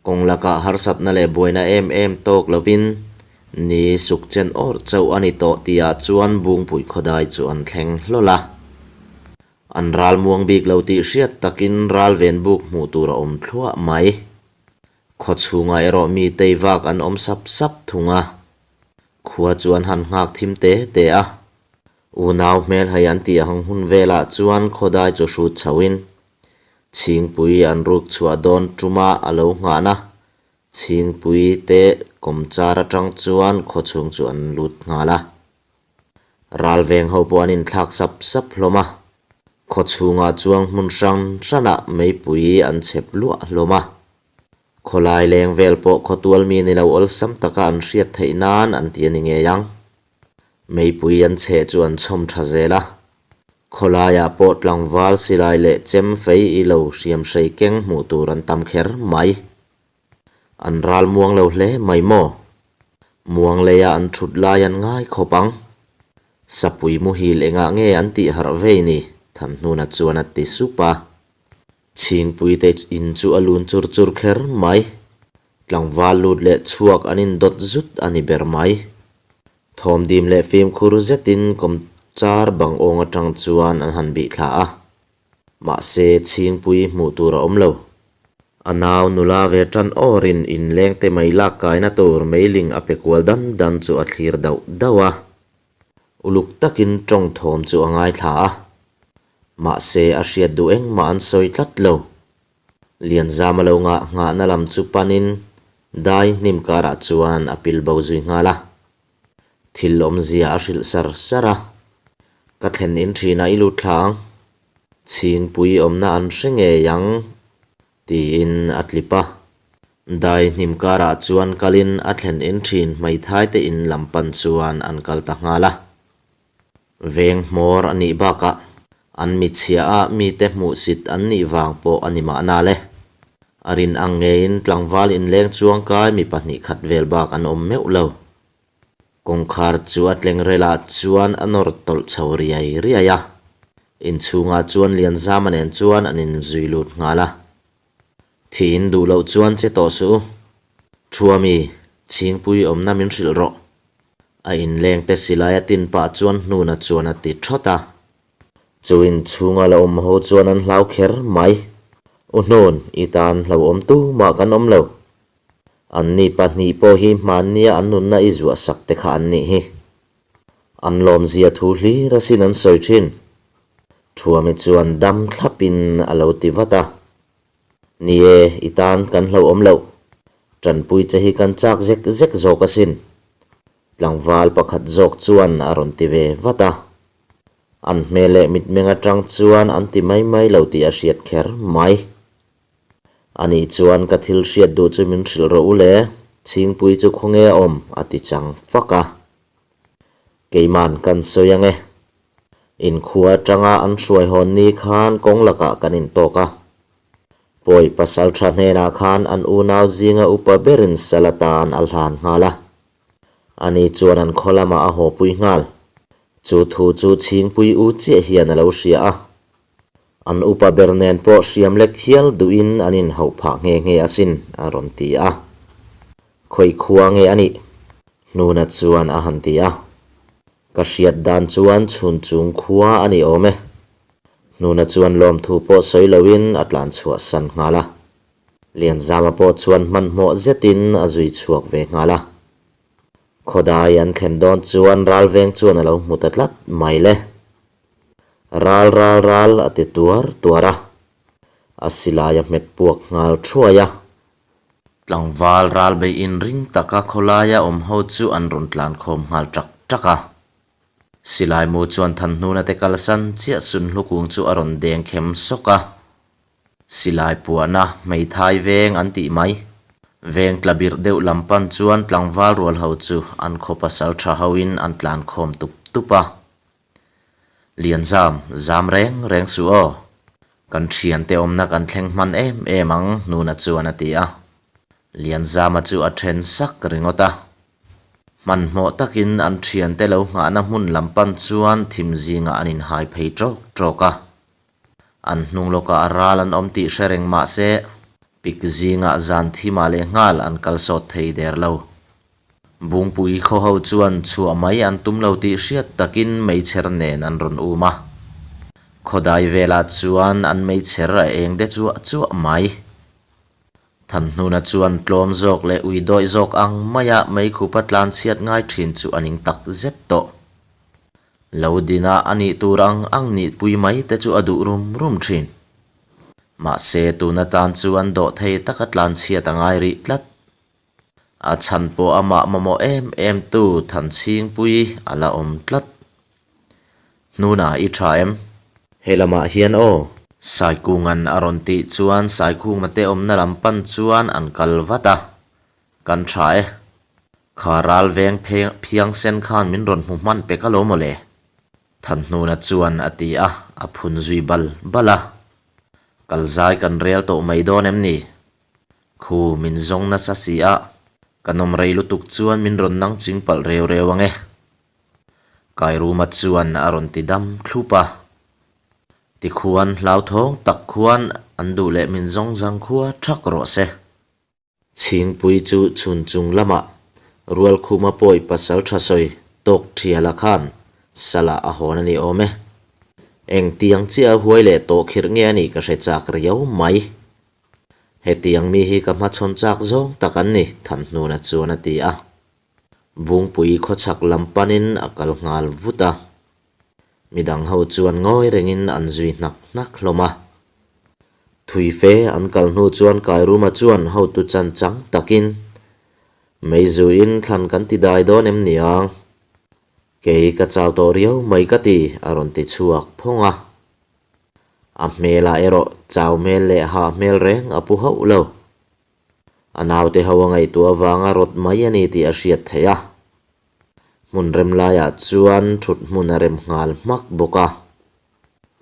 Kawng lakah harsatna leh buaina em em tawk lovin ni suk chen awrh chauh a ni tawh tihah chuan Bungpui khawdai chu an thleng hlawl a. An ral muang bik lo tih hriat takin ral ven buk hmuh tur a awm thluah mai. Khaw chhungah erawh mi tei vak an awm sap sap thung a. Khua chu an han nghak thim te te a. Unau hmelhai an tih ang hun velah chuan khawdai chu hrut chhoin Chhingpui an ruk chhuah dawn tuma a lo nghahna Chhingpui te kawmchar atang chuan khawchhung chu an lut nghal a. Ral veng ho pawh an inthlak sap sap hlawm a, khaw chhungah chuang hmun hrang hranah meipui an chhep luah hlawm a. Khawlai leng vel pawh khawtual mi ni lo awlsam taka an hriat theih nan an ti a ni ngei ang. Meipui an chheh chu an chhawm tha zel a, khawlaiah pawh tlangval silai leh chem fei i lo hriam hrei keng hmuh tur an tam kher mai. An ral muang lo hle mai maw? Muang leia an thut lai an ngai khawp ang. Sapui muhil engah nge an tih harh vei ni? Thanhnuna chuan a ti sup a. Chhingpuite in chu a lun chur chur kher mai. Tlangval lut leh chhuak an indawt zut a ni ber mai. Thawmdim leh fimkhur zetin kawmchar bang awng atang chuan an han bih thla a. Mahse, Chhingpui hmuh tur a awm lo. A nau nula ve tan awrin inlengte mai lak kaina tur meiling a pe kual dan dan chu a thlir dauh dauh a. Uluk takin tawng thawm chu a ngaithla a. Mahse, a hriat duh engmah an sawi tlat lo. Lianzama lo ngah nghahna lam chu panin dai hnim karah chuan a pil bo zui nghal a. Thil awmzia a hrilh sar sar a, Ka thlen in thinah i lut thla ang, chhingpui awmna an hre ngei ang, tiin a tlip a. Dai hnim karah chuan kalin a thlen in thin hmeithai te in lam pan chuan an kal ta nghal a. Veng hmawr a nih bakah an michhia a mite hmuhsit an nih vang pawh a ni mahna le. A rin ang ngeiin tlangval inleng chuangkai mi pahnih khat vel bak an awm meuh lo. Kawngkhar chu a tleng relah chuan a nawr tawlh chho riai riai a. Inchhungah chuan Lianzama nen chuan an inzui lut nghal a. Thiin duh loh chuan che tawh suh u. Thuami, Chhingpui awmna min hrilh rawh. A inleng te silai a tin pah chuan hnuna chuan a ti thawt a. Chu inchhunga la awm ho chuan an hlau kher mai. U Hnun, i tan hlauhawm tumah kan awm lo. Anni pahnih pawh hi hmannia an nunna i zuah sak te kha an nih hi. An lawmzia thu hlir asin an sawi thin. Thuami chuan dam thlapin a lo ti vat a. Ni e, i tan kan hlauhawm loh. Tanpui che hi kan chak zek zek zawk asin. Tlangval pakhat zawk chuan a rawn ti ve vat a. An hmel leh mitmeng atang chuan an ti mai mai lo tih a hriat kher mai. Anih chuan ka thil hriat duh chu min hrilh rawh u le, Chhingpui chu khawnge a awm? a ti chang fak a. Keiman kan sawi ange. Inkhua atanga an hruai hawn ni khan kawng lakah kan intawk a. Pawi pasalṭha hnenah khan an unau zinga upa berin sal atan a hlan nghal a. Ani chuan an khaw lamah a hawpui nghal. Chu thu chu Chhingpui u chiah hian a lo hria a. An upa ber nen pawh hriam lek hial duhin an inhauh phah nghe nghe asin, a rawn ti a. Khawi khua nge a nih? Hnuna chuan a han ti a. Ka hriat dan chuan chhun chung khua a ni awm e. Hnuna chuan lawmthu pawh sawi loin a tlan chhuah san nghal a. Lianzama pawh chuan hmanhmawh zetin a zui chhuak ve nghal a. Khawdai an thlen dawn chuan ralveng chuan a lo hmu ta tlat mai le. Ral ral ral a ti tuar tuar a. A silai a hmet puak nghal thuai a. Tlangval ral bei inring taka khawlaia awm ho chu an rawn tlan khawm nghal ṭak ṭak a. Silai mu chuan Thanhnuna te kalsan chiah Sunhlu kung chu a rawn deng khem sawk a. Silai puahna hmeithai veng an tih mai. Veng tla birh deuh lam pan chuan tlangval rual ho chu an khaw pasal tha hoin an tlan khawm tup tup a. Lianzam, zam reng reng suh aw. Kan thiante awmna kan thleng hman em em ang Hnuna chuan a ti a. Lianzama chu a then sak ringawt a. Hmanhmawh takin an thiante lo nghahna hmun lam pan chuan thim zingah an inhai phei ṭawk ṭawk a. An hnung lawkah a ral an awm tih hre reng mah se, pik zingah zan thimah leh nghal an kal sawt thei der lo. Bungpui khaw ho chuan chhuah mai an tum lo tih hriat takin meichher nen an rawn um a. Khawdai velah chuan an meichher a eng de chuah chuah mai. Thanhnuna chuan tlawm zawk leh ui dawih zawk ang maia meikhupa tlanchhiat ngai thin chu a ning tak zet tawh. Lo dina a nih tur ang ang nihpui mai te chu a duh rum rum thin. Mahse tuna tan chuan dawhthei taka tlanchhiat a ngai rih tlat. A chhan pawh amah mamawh em em tu Thanchhingpui a la awm tlat. Hnuna i tha em? He lamah hian aw. Saikunga'n a rawn tih chuan Saikhuma te awmna lam pan chuan an kal vat a. Kan tha e. Kha ral veng phiang sen khan min rawn hmu hman pek alawm aw le. Thanhnuna chuan a ti a, a phun zui bal bal a. Kal zai kan rel tawh mai dawn em ni? Khu min zawng nasa si a, ka nawm rei lutuk chuan min rawn nang ching palh reu reu ang e. Kairuma chuan a rawn ti dam thlup a. Tikhuan hlauthawng tak khuan an duh leh min zawng zang khua thak rawh se. Chhingpui chu chhun chung lamah Rualkhuma pawi pasal tha sawi tawk thiala khan salah a hawn a ni awm e. Engtiang chiah a huai leh tawh khirh nge a nih ka hre chak riau mai. Hetiang mi hi ka hmachhawn chak zawng tak an ni, Thanhnuna chuan a ti a. Bungpui khawchhak lam panin a kal nghal vut a. Midang ho chuan ngawi rengin an zui hnak hnak hlawm a. Thui fe an kal hnu chuan Kairuma chuan hotu chan chang takin, Meizuin thlan kan ti dai dawn em niang? Kei ka chau tawh riau mai ka ti, a rawn ti chhuak phawng a. A hmelah erawh chau hmel leh hah hmel reng a pu hauh lo. A naute ho a ngaihtuah avanga rawt mai a ni tih a hriat theih a. Hmun rem laiah chuan thut hmun a rem nghal hmak bawk a.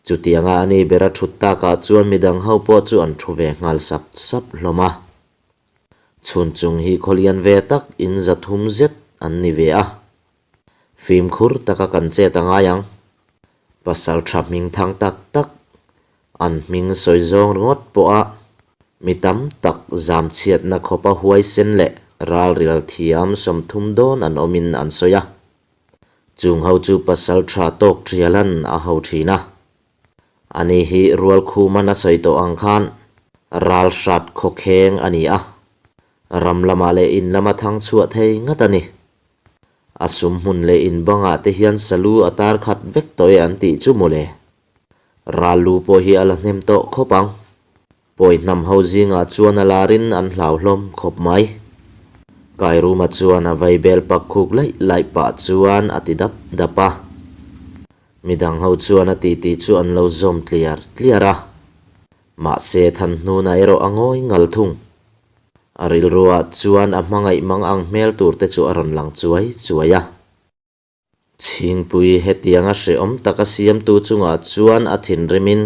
Chutianga a ni bera thut takah chuan midang ho pawh chu an thu ve nghal sap sap hlawm a. Chhun chung hi khawlian ve tak in zathum zet an ni ve a. Fimkhur taka kan chet a ngai ang. Pasal tha hming thang tak tak, an hming sawi zawng ringawt pawha mi tam tak zam chhiatna khawpa huaisen leh ralrial thiam 30 dawn an awmin an sawi a. Chung ho chu pasal tha tawk thialan a ho thin a. Ani hi Rualkhuman a sawi tawh ang khan ral hrat khawkheng a ni a. Ram lamah leh in lama thang chhuah thei ngat a ni. A sum hmun leh in bangah te hian salu a tar khat vek tawh e an tih chu mawle. Ral lu pawh hi a la hnem tawh khawp ang. Pawi hnam ho zingah chuan a larin an hlau hlawm khawp mai. Kairuma chuan a vaibel pak khuk laih laih pah chuan a ti dap dap a. Midang ho chuan a titi chu an lo zawm tliar tliar a. Mahse Thanhnuna erawh a ngawi ngal thung. A rilruah chuan a hmangaih mang ang hmel tur te chu a rawn lang chuai chuai a. Chhingpui hetianga hrehawm taka siamtu chungah chuan a thinrimin.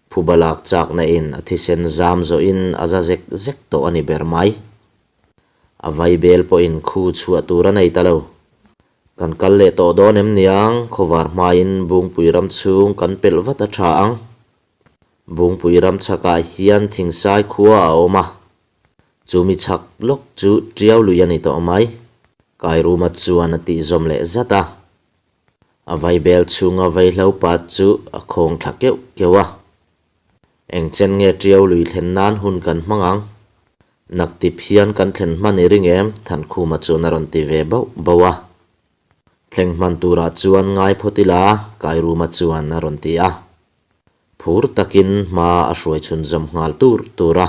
Phuba lak chakna in a thisen zam zawhin a za zek zek tawh a ni ber mai. A vaibel pawhin khu chhuah tur a nei ta lo. Kan kal leh tawh dawn em niang, khawvar hmain Bungpui ram chhung kan pelh vat a tha ang. Bungpui ram chhakah hian thingsai khua a awm a, chumi chhak lawk chu Tiau lui a ni tawh mai. Kairuma chuan a tih zawm leh zat a. A vaibel chhunga vaihlo pat chu a khawng thla keuh keuh a. Eng chen nge Tiau lui thlen nan hun kan hmang ang? Naktip hian kan thlen hman i ring em? Thankhuma chuan a rawn ti ve bauh bauh a. Thleng hman turah chuan ngai phawt ila, Kairuma chuan a rawn ti a. Phur takin hma a hruai chhunzawm nghal tur tur a.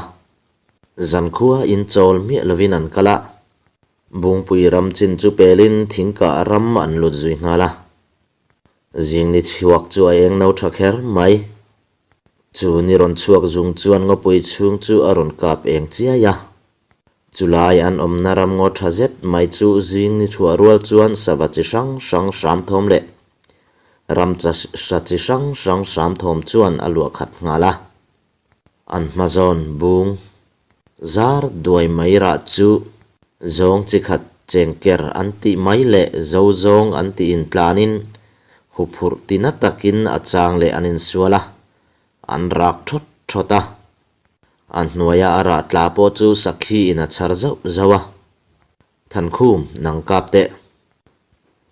Zankhua inchawl miah lovin an kal a. Bungpui ram chin chu pelin thingkah ram an lut zui nghal a. Zingni chhuak chu a eng no tha kher mai. Chu ni rawn chhuak zung chuan ngawpui chhung chu a rawn kap eng chiai a. Chulai an awmna ram ngaw tha zet mai chu zing ni chhuah rual chuan sava chi hrang hrang hram thawm leh ram hra chi hrang hrang hram thawm chuan a luah khat nghal a. An hma zawn bung zar duai mai rah chu zawng chi khat chengker an tih mai leh zo zawng an tih intlanin huphurh tina takin a chang leh an insual a, an rak thawt thawt a. A hnuaia a rah tla pawh chu sakhi in a chhar zauh zauh a. Thankhum, nang kap teh.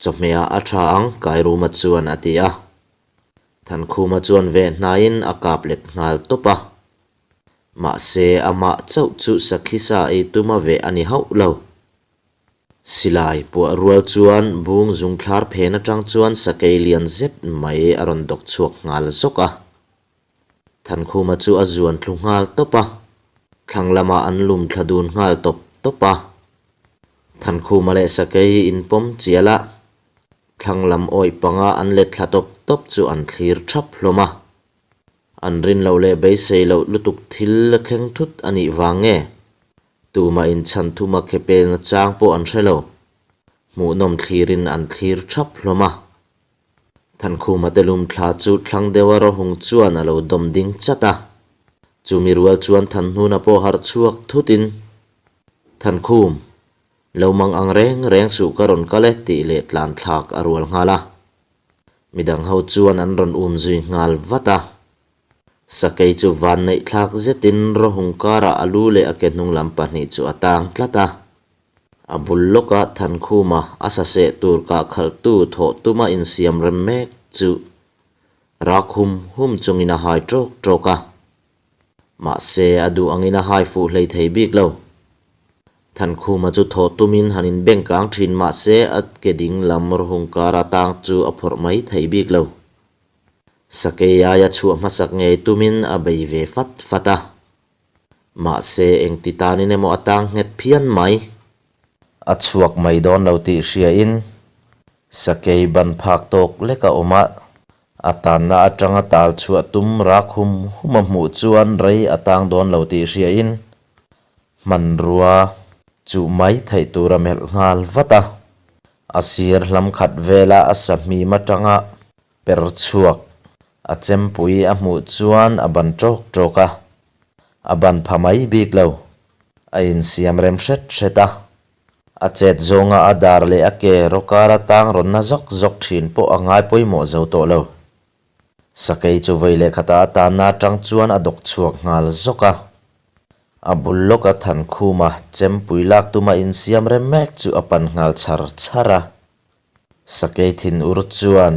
Chawhmehah a tha ang, Kairuma chuan a ti a. Thankhuma chuan veh hnaiin a kap let nghal tawp a. Mahse, amah chauh chu sakhi sa ei tuma veh a ni hauh lo. Silai puah rual chuan bung zungthlar phen atang chuan sakei lian zet mai a rawn dawk chhuak nghal zawk a. Thankhuma chu a zuan thlu nghal tawp a, thlang lamah an lum thla dun nghal tawp tawp a. Thankhuma leh Sakei inpawm chial a, thlang lam awih panga an let thla tawp tawp chu an thlir thap hlawm a. An rin loh leh beisei loh lutuk thil la thleng thut a nih vang nge? Tumah inchhan thuma khe pelna chang pawh an hre lo. Hmuhnawm thlirin an thlir thap hlawm a. Thankhuma te lum thla chu thlang deuha rawhung chuan a lo dawm ding chat a. Chumi rual chuan Thanhnuna pawh harh chhuak thutin, Thankhum, lo mang ang reng reng suh ka rawn kal e tih leh tlan thlak a rual nghal a. Midang ho chuan an rawn um zui nghal vat a. Sakei chu van neih thlak zetin rawhung karah a lu leh a ke hnung lam pahnih chu a tang tlat a. A bul lawka Thankhuma a saseh tur kah khalhtu thawh tuma insiam rem mek chu rak hum hum chungin a hai tawk tawk a. Mahse, a duh angin a hai fuh hlei thei bik lo. Thankhuma chu thawh tumin han inbeng kang thin mahse a ke ding lam rawhung kara tang chu a phawrh mai thei bik lo. Sakei aia chhuah hmasak ngei tumin a bei ve fat fat a. Mahse, engti tanin emaw a tang nghet phian mai. A chhuak mai dawn lo tih hriain sakei ban phak tawk lek a awm a, a tanna atanga tal chhuah tum rak hum hum a hmuh chuan rei a tang dawn lo tih hriain hmanrua chuh mai theih tur a melh nghal vat a. A sir hlam khat vela a sahmim atanga Per chhuak a chempui a hmuh chuan a ban ṭawk ṭawk a, a ban pha mai bik lo. A insiam rem hret hret a, a chet zawnga a dar leh a ke rawkar a tang rawn na zawk zawk ṭhin pawh a ngai pawimawh zo tawh lo. Sakei chu vawi leh khata a tanna aṭang chuan a dawk chhuak nghal zawk a, a bul lawka Thankhuma chempui lak tuma insiam rem mek chu a pan nghal chhar chhar a. Sakei thinur chuan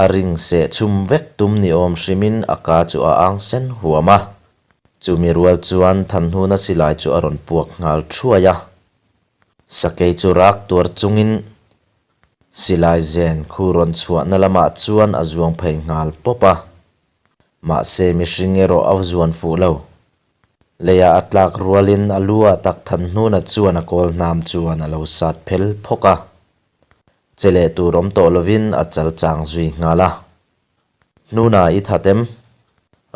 a ring seh chhum vek tum ni awm hrimin a ka chu a ang sen huam a. Chumi rual chuan Thanhnuna silai chu a rawn puak nghal thuai a. Sakei chu rak tuar chungin silai zen khu rawn chhuahna lamah chuan a zuang phei nghal pawp a. Mahse mihring erawh a zuan fuh lo. Leiah a tlak rualin a lu ah tak Thanhnuna chuan a kawl hnam chuan a lo sat phel phawk a. Che leh tur awm tawh lovin a chal chang zui nghal a. Hnuna i that em?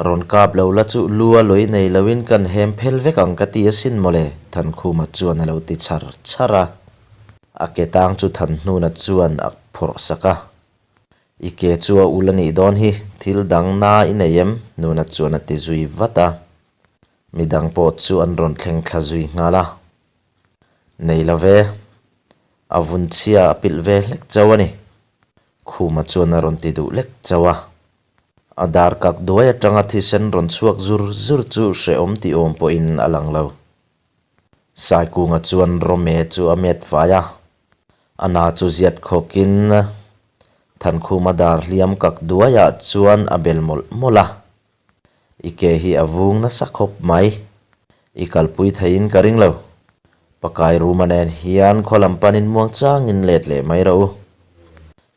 Rawn kap lo la chu lu a lawi nei loin kan hem phel vek ang ka ti asin mawle, Thankhuma chuan a lo ti chhar chhar a. A ke tang chu Thanhnuna chuan a phawrh sak a. I ke chu a ul a nih dawn hi, thil dang na i nei em? Nuna chuan a ti zui vat a. Midang pawh chu an rawn thleng thla zui nghal a. Nei lo ve, a vun chhia a pilh ve hlek chauh a ni. Khuma chuan a rawn ti duh lek chauh a. A dar kak duai atanga thisen rawn chhuak zur zur chu hrehawm tih awm pawhin a lang lo. Saikunga chuan Rome chu a met fai a, a na chu ziat khawkin Thankhuma dar hliam kak duaiah chuan a bel mawlh mawlh a. I ke hi a vung nasa khawp mai. I kalpui theiin ka ring lo. Pakai Ruma nen hian khaw lam panin muang changin let leh mai rawh u.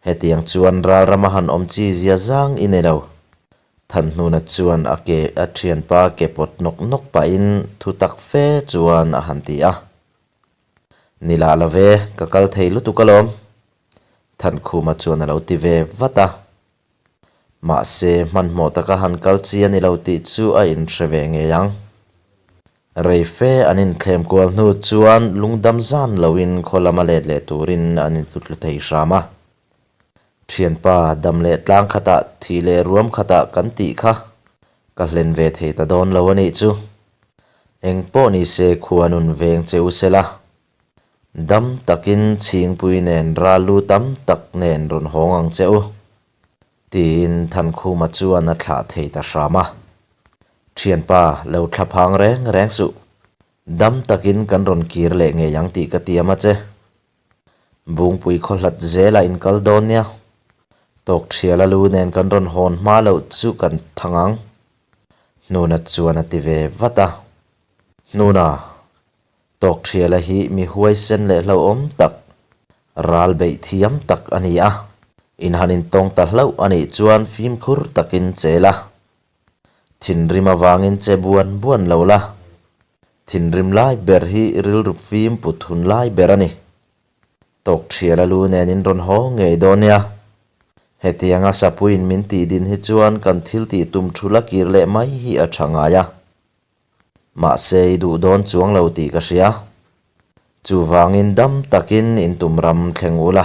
Hetiang chuan ral rama han awm chi zia zang i nei lo. Thanhnuna chuan a ke a thianpa ke pawt nawk nawk pahin thu tak fe chuan a han ti a. Ni lah lo ve, ka kal thei lutuk alawm. Thankhuma chuan a lo ti ve vat a. Mahse, hmanhmawh taka han kal chi a ni lo tih chu a inhre ve ngei ang. Rei fe an inthlem kual hnu chuan lungdam zan loin khaw lama let leh turin an intutlu thei hram a. Thianpa, dam leh tlang khatah, thih leh ruam khatah kan tih kha ka hlen ve thei ta dawn lo a nih chu. Eng pawh ni se khua nun veng che u sela. Dam takin chhingpui nen ral lu tam tak nen rawn hawng ang che u. Tiin Thankhuma chuan a thlah thei ta hram a. Thianpa, lo thla phang reng reng suh. Dam takin kan rawn kir leh ngei ang tih ka tiam a che. Bungpui khaw hlat zelah in kal dawn nia. Tawk thiala lu nen kan rawn hawn hma loh chu kan thang ang. Hnuna chuan a ti ve vat a. Hnuna, tawk thiala hi mi huaisen leh hlauhawm tak, ral beih thiam tak a ni a. In han intawng ta hlauh a nih chuan fimkhur takin che la. Thinrim avangin che buan buan lo la. Thinrim lai ber hi rilru fim put hun lai ber a ni. Tawk thial a lu nen in rawn haw ngei dawn nia. Hetianga sapuiin min tih din hi chuan kan thil tih tum thu la kir leh mai hi a tha ngai a. Mahse i duh dawn chuang lo tih ka hria. Chuvangin dam takin in tum ram thleng ula.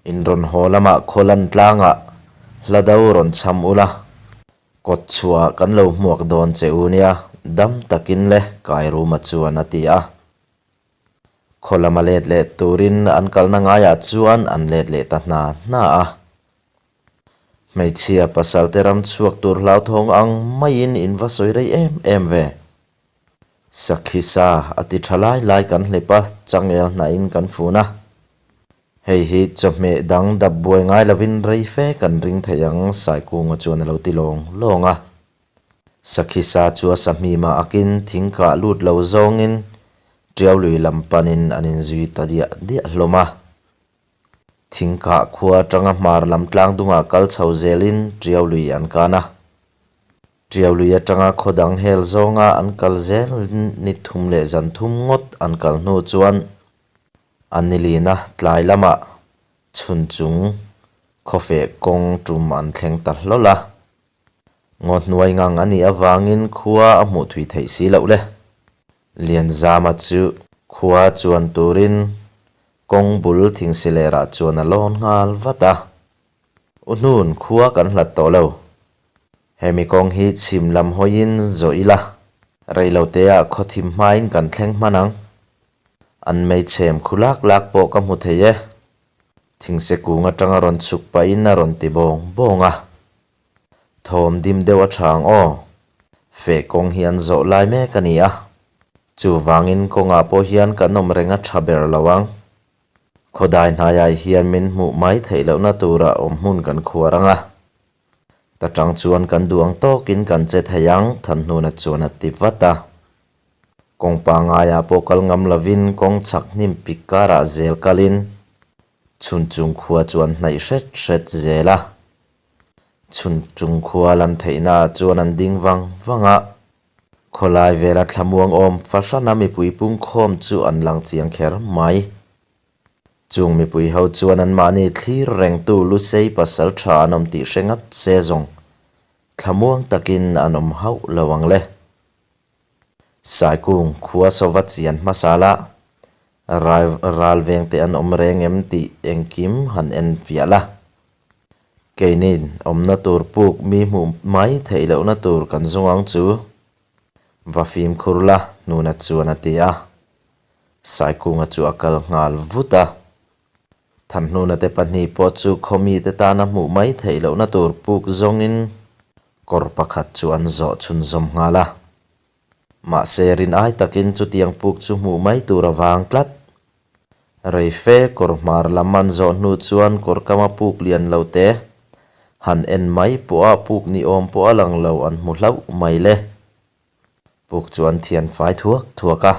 In rawn haw lamah khawlan tlangah hla do rawn chham ula, kawt chhuahah kan lo hmuak dawn che u nia, dam takin le Kairuma chuan a ti a. Khaw lama let leh turin an kalna ngaiah chuan an let leh ta hna hna a. Hmeichhia pasal te ram chhuak tur hlauthawng ang maiin in va sawi rei em em ve. Sakhi sa a ti tha lai lai kan hlep a, changel hnahin kan fun a. Hei hi chawhmeh dang dap buai ngai lovin rei fe kan ring thei ang, Saikunga chuan a lo ti lawng lawng a. Sakhi sa chu a sahmim ah akin thing kah lut lo zawngin Tiau lui lam panin an inzui ta diah diah hlawm a. Thing kah khua atanga hmar lam tlang dungah kal chho zelin Tiau lui an kan a. Tiau lui atanga khaw dang hel zawnga an kal zel ni thum leh zan thum ngawt an kal hnu chuan A nilina tlai lamah chhun chung khawfeh kawng tum an thleng ta hlawl a. Ngaw hnuai ngang a nih avangin khua a hmuh thui theih si loh le. Lianzama chu khua chuan turin kawng bul thingsilerah chuan a lawn nghal vat a. U hnun khua kan hlat tawh lo. Hemi kawng hi chhim lam hawiin zawh ila. Reiloteah khaw thim hmain kan thleng hman ang. An meichhem khu lak lak pawh ka hmu thei e. Thingse kung atanga rawn chhuk pahin a rawn ti bawng bawng a. Thawm dim deuh a tha ang aw. Feh kawng hi an zawh lai mek a ni a. Chuvangin kawngah pawh hian kan awm reng a tha ber lo ang. Khawdai hnaiah hian min hmuh mai theih lohna tura awm hmun kan khuar ang a. Ta tang chuan kan duh ang tawkin kan che thei ang, Thanhnuna chuan a ti vat a. Kawng pangaiah pawh kal ngam lovin kawng chhak hnim pik karah zel kalin chhun chung khua chu an hnaih hret hret zel a. Chhun chung khua lan theihnaah chuan an ding vang vang a. Khawlai vela thlamuang awm fahrana mipui pungkhawm chu an lang chiang kher mai. Chung mipui ho chuan anmahni thlir rengtu Lusei pasal tha an awm tih hre ngat se zawng thlamuang takin an awm hauh lo ang le. Saikung khua sawva chian hmasa la, ral ral vengte an awm reng em tih engkim han en fiah la. Keinin awmna tur puk mi hmuh mai theih lohna tur kan zawng ang chu. Va fimkhur la, Hnuna chuan a ti a. Saikunga chu a kal nghal vut a. Thanhnuna te pahnih pawh chu khawmite tana hmuh mai theih lohna tur puk zawngin kawr pakhat chu an zawh chhunzawm nghal a. Mahse rin ai takin chutiang puk chu hmuh mai tur a vang tlat. Rei fe kawr hmar lam an zawh hnu chuan kawr kama puk lian lo te han en mai pawha puk ni awm pawh a lang lo an hmu hlauh mai le. Puk chu an thian fai thuak thuak a,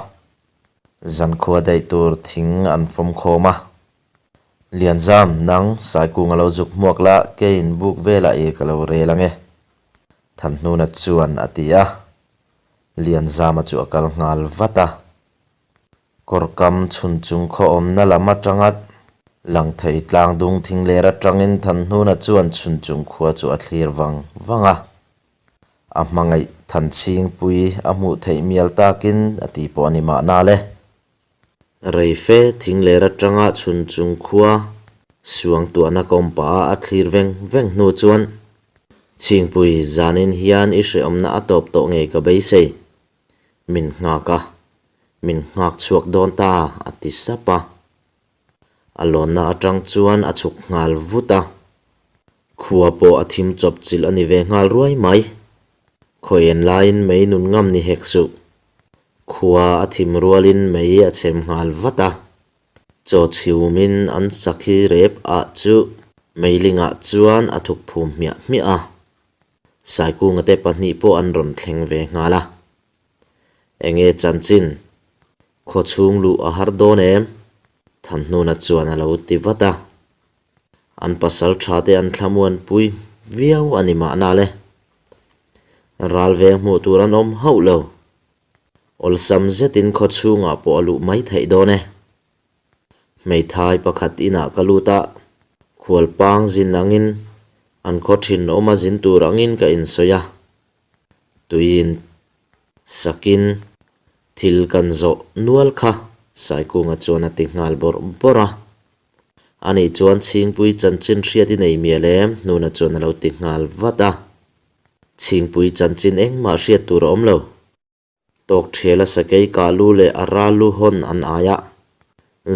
zankhua daih tur thing an fawm khawm a. Lianzam, nang Saikung a lo zuk hmuak la, keiin buk velah i ka lo rel ang e. Thanhnuna chuan a ti a, Lianzama chu a kal nghal vat a. Kawrkam chhun chung khaw awmna lam atanga lang thei tlang dung thing ler atangin Thanhnuna chuan chhun chung khua chu a thlir vang vang a. A hmangaih Thanchhingpui a hmuh theih mial takin a ti pawh a ni mahna le. Rei fe thing ler atanga chhun chung khua suangtuahna kawmpa a a thlir veng veng hnu chuan Chhingpui zanin hian i hrehawmna a tawp tawh ngei ka beisei. Min nghak a, min nghak chhuak dawn ta a ti sap a. A lawnna atang chuan a chhuk nghal vut a. Khua pawh a thim chawp chilh a ni ve nghal ruai mai. Khawian laiin mei nun ngam ni hek suh. Khua a thim rualin mei a chhem nghal vat a. Chaw chhiumin an sakhi rep ah chu meilingah chuan a thuk phum hmiah hmiah a. Saikunga te pahnih pawh an rawn thleng ve nghal a. Enge chanchin? Khaw chhung luh a har dawn em? Thanhnuna chuan a lo ti vat a. An pasal tha te an thlamuanpui viau a ni mahna le. Ral veng hmuh tur an awm hauh lo. Awlsam zetin khaw chhungah pawh a luh mai theih dawn e. Hmeithai pakhat inah ka lut a, khualpang zin angin an khaw thin awma zin tur angin ka insawi a. Tuiin sakin thil kan zawh nual kha Saikunga chuan a ti nghal bawrh bawrh a. Ani chuan Chhingpui chanchin hriat i nei mial em? Hnuna chuan a lo ti nghal vat a. Chhingpui chanchin engmah hriat tur a awm lo. Tawk thiala sakei kah lu leh a ral lu hawn an ai a,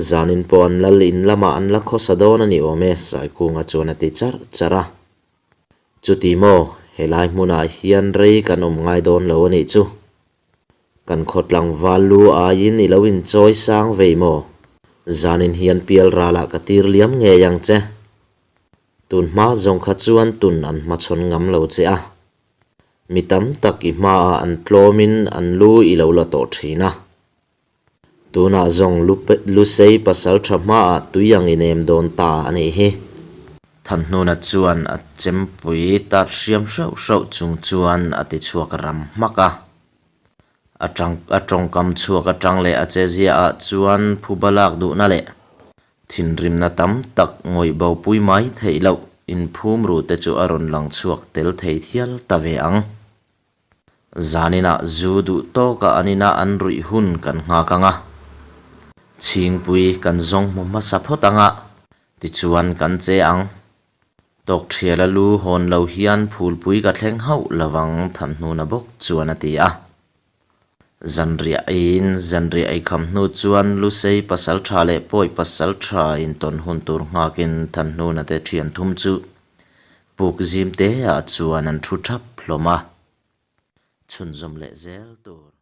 zanin pawh an lal in lamah an la khawsa dawn a ni awm e, Saikunga chuan a ti charh charh a. Chuti maw, helai hmunah hian rei kan awm ngai dawn lo a nih chu. Kan khaw tlangval lu aiin i lo inchawi sang vei maw? Zanin hian pial ralah ka tir liam ngei ang che. Tun hma zawng kha chuan tun an hmachhawn ngam lo che a. Mi tam tak i hmaah an tlawmin an lu i lo la tawh thin a. Tunah zawng Lusei pasal tha hmaah tui ang i nem dawn ta a nih hi. Thanhnuna chuan a chempui tat hriam hreuh hreuh chung chuan a ti chhuak ram hmak a. A tawngkam chhuak atang leh a chezia ah chuan phuba lak duhna leh Thinrimna tam tak ngawih bo pui mai theih loh inphum ru te chu a rawn lang chhuak tel thei thial ta ve ang. Zaninah zu duh tawka an ina an ruih hun kan nghak ang a, chhingpui kan zawng hmu hmasa phawt ang a, tichuan kan che ang. Tawkthiala lu hawn lo hian phulpui ka thleng hauh lovang Thanhnuna bawk chuan a ti a. Zanriah eiin zanriah eikham hnu chuan Lusei pasaltha leh Pawi pasaltha intawn hun tur nghakin Thanhnuna te thian thum chu puk zim te ah chuan an thu thap hlawm a, chhunzawm leh zel tur.